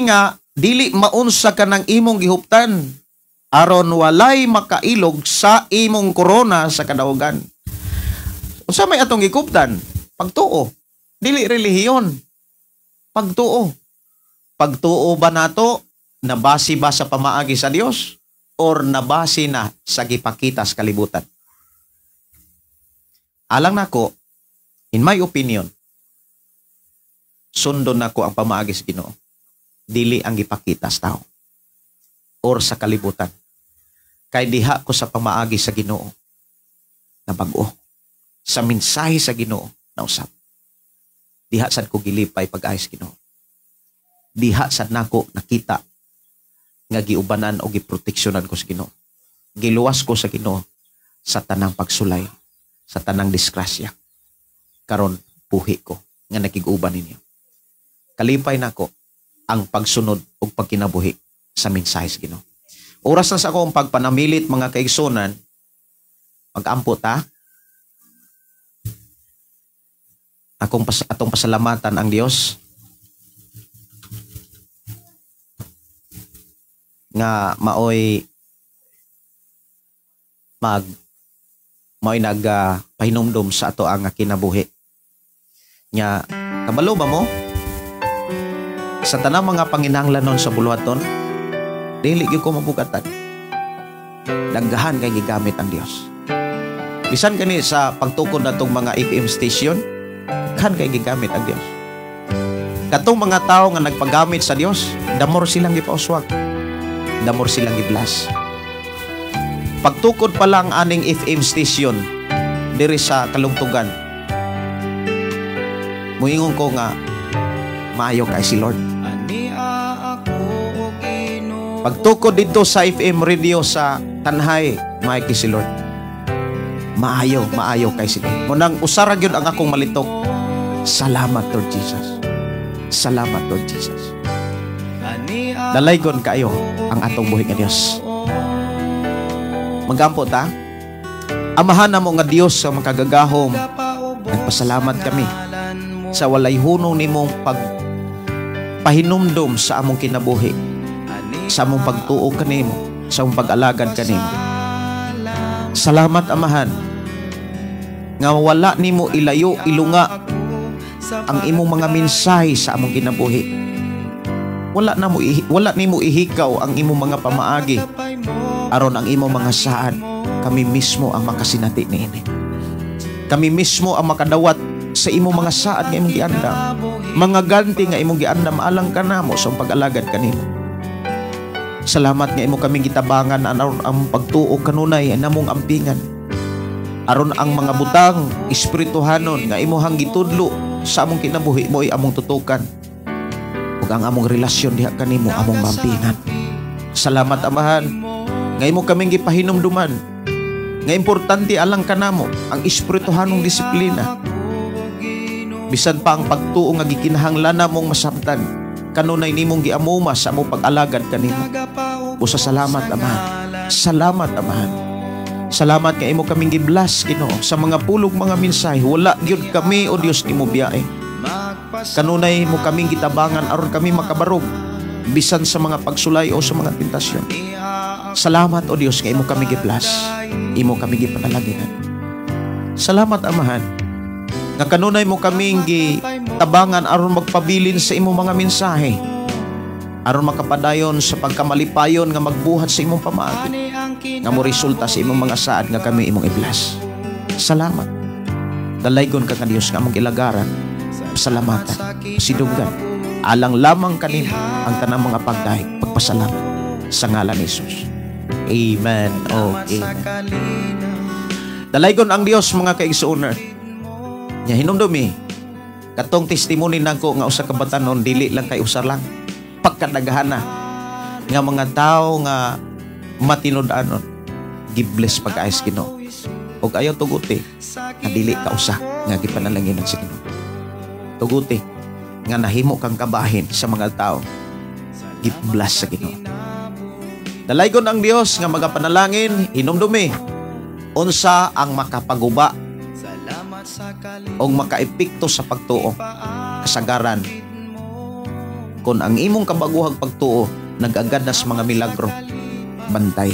nga dili maunsa ka ng imong gihuptan aron walay makailog sa imong korona sa kadaugan. Unsa may atong gihuptan? Pagtuo. Dili relihiyon. Pagtuo. Pagtuo ba nato nabasi ba sa pamaagi sa Dios or nabasi na sa gipakita sa kalibutan? Alang nako, in my opinion, sundon nako ang pamaagi sa Ginoo. Dili ang gipakita sa tao or sa kalibutan. Kay diha ko sa pamaagi sa Ginoo na bag-o. Sa mensahe sa Ginoo na usab. Diha sad ko gilipay pag-ay sa Ginoo. Diha sad nako nakita nga giubanan o giproteksyonan ko sa Ginoo. Giluwas ko sa Ginoo sa tanang pagsulay, sa tanang disgrasya. Karon puhi ko nga nakig-uban ninyo. Kalipay nako ang pagsunod ug pagkinabuhi sa mensahe sa Ginoo. Oras na sa akong pagpanamilit mga kaigsunan, mag-ampo ta. Atong pasalamatan ang Dios nga maoy maoy nagpahinumdom sa ato ang kinabuhi. Nga kabalo ba mo sa tanang mga panginahanglanon sa buluhaton, dili gyud ko mabugatan. Daghan kay gigamit ang Dios. Bisan kani sa pagtukod natong mga FM station, daghan kay gigamit ang Dios. Katong mga tawo nga nagpagamit sa Dios, damor silang gipauswag. Damor silang giblas. Pagtukod pa lang aning FM station diri sa Kalungtugan, muingon ko nga maayo kay si Lord. Pagtukod dito sa FM radio sa Tanhay, maayo kay si Lord. Maayo, maayo kay si Lord. Munang usara gyud ang akong malitok. Salamat Lord Jesus. Salamat Lord Jesus. Dalaygon kayo ang atong buhi nga Dios. Magampo ta. Amahan namo nga Dios sa makagagahom, nagpasalamat kami sa walay hunong nimong pagpahinumdom sa among kinabuhi, sa among pagtuo kanimo, sa among pag-alagad kanimo. Salamat Amahan nga wala nimo ilayo ilunga ang imong mga mensahe sa among kinabuhi. Wala nimo ihikaw ang imong mga pamaagi aron ang imong mga saad kami mismo ang makasinati niini. Kami mismo ang makadawat sa imong mga saad nga imong giandam, mga ganti nga imong giandam alang kanamo sa pag-alagad kanimo. Salamat nga imo kaming gitabangan aron ang pagtuo kanunay namong ampingan. Aron ang mga butang espirituhanon nga imuhang gitudlo sa among kinabuhi mo'y among tutukan. Ug ang among relasyon diha kanimo among mampingan. Salamat, Amahan, nga imo kaming gipahinumduman nga importante alang kanamo ang espirituhanong disiplina. Bisan pa ang pagtuo nga gikinahanglan namong masabtan, kanunay nimong giamuma sa among pag-alagad kanimo. Busa salamat, Amahan. Salamat, Amahan. Salamat nga imo kaming gi-bless, Ginoo, sa mga pulog mga mensahe. Wala gyud kami, o Dios, nimo biyahe. Kanunay mo kaming gitabangan aron kami makabarog bisan sa mga pagsulay o sa mga tentasyon. Salamat, o Dios, nga imo kami gi-bless, imo kami gipanalanginan. Salamat, Amahan, nga kanunay mo kaming gitabangan aron magpabilin sa imong mga mensahe, aron makapadayon sa pagkamalipayon nga magbuhat sa imong pamaagi, nga mo resulta sa imong mga saad nga kami imong i-bless. Salamat. Dalaygon ka nga Dios nga among ilagaran, pasalamatan, pasidunggan. Alang lamang kanimo ang tanang mga pagdahig, pagpasalamat sa ngalan ni Jesus. Amen. Oh, amen. Dalaygon ang Dios, mga kaigsuonan. Nya hinumdumi katong testimony nako nga usa ka batanon, dili lang kay usa lang, pagkadaghana nga mga tao nga matinud-anon gi-bless pag-ayos Ginoo. Ug ayaw tuguti nga dili ka usa nga gipanalanginan sa Ginoo. Tuguti nga nahimo kang kabahin sa mga tao gi-bless sa Ginoo. Dalaygon ang Dios nga magapanalangin. Hinumdumi unsa ang makapaguba o makaepekto sa pagtuo. Kasagaran kung ang imong kabaguhang pagtuo nag-agad na sa mga milagro, bantay.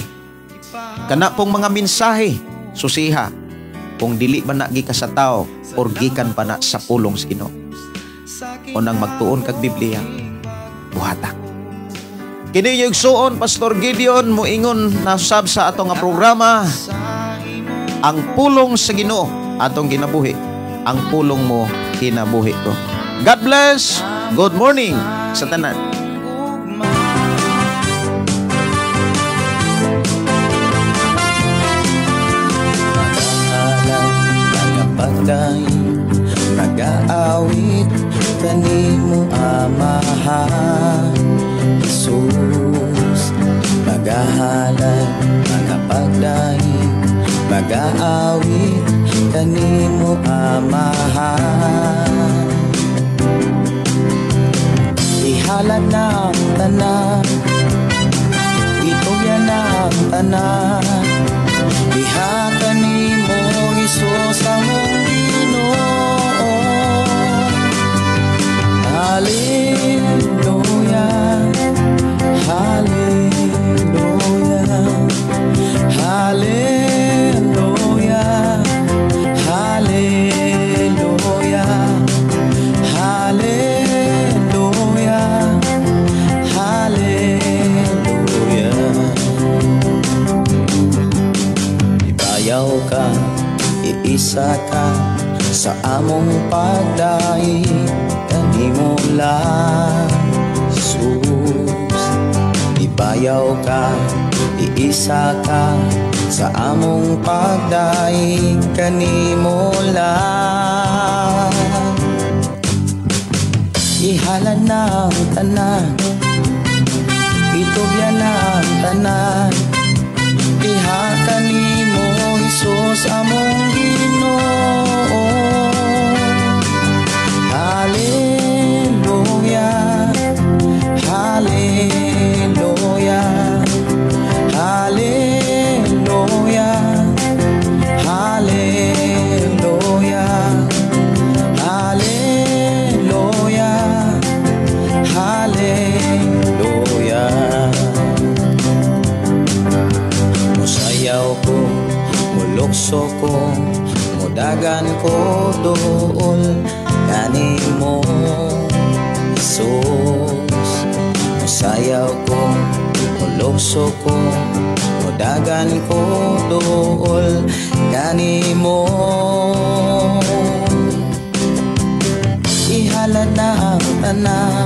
Kana pong mga mensahe, susiha kung dili ba na gikan sa tao or gikan pa na sa pulong sa Ginoo. Unang magtuon kag Biblia, buhata. Kini yung igsuon, Pastor Gideon, moingon nasab sa atong nga programa, ang pulong sa Ginoo atong kinabuhi, ang pulong mo kinabuhi ko. God bless. Good morning sa tanan. Nagapagday, nagaawit kanimo, Amahan Jesus. Magahalad, magapagday, magaawit kanimo, Amahan. Ihalad na ang tanan, itugyan na ang tanan, diha kanimo Hesus among Ginoo. Hallelujah, hallelujah, hallelujah, hallelujah, hallelujah, hallelujah. Ibayaw ka, iisa ka sa among pagdaig kanimo lang, Jesus. Ibayaw ka, iisa ka sa among pagdaig kanimo lang. Ihalad na ang tanan, itugyan na ang tanan, diha kanimo Hesus among Ginoo. Hallelujah, hallelujah, hallelujah, hallelujah, hallelujah, hallelujah. Musayaw ko, mulukso ko, mudagan ko dool kanimo Jesus. Musayaw ko, mulukso ko, mudagan ko dool kanimo. Tanan.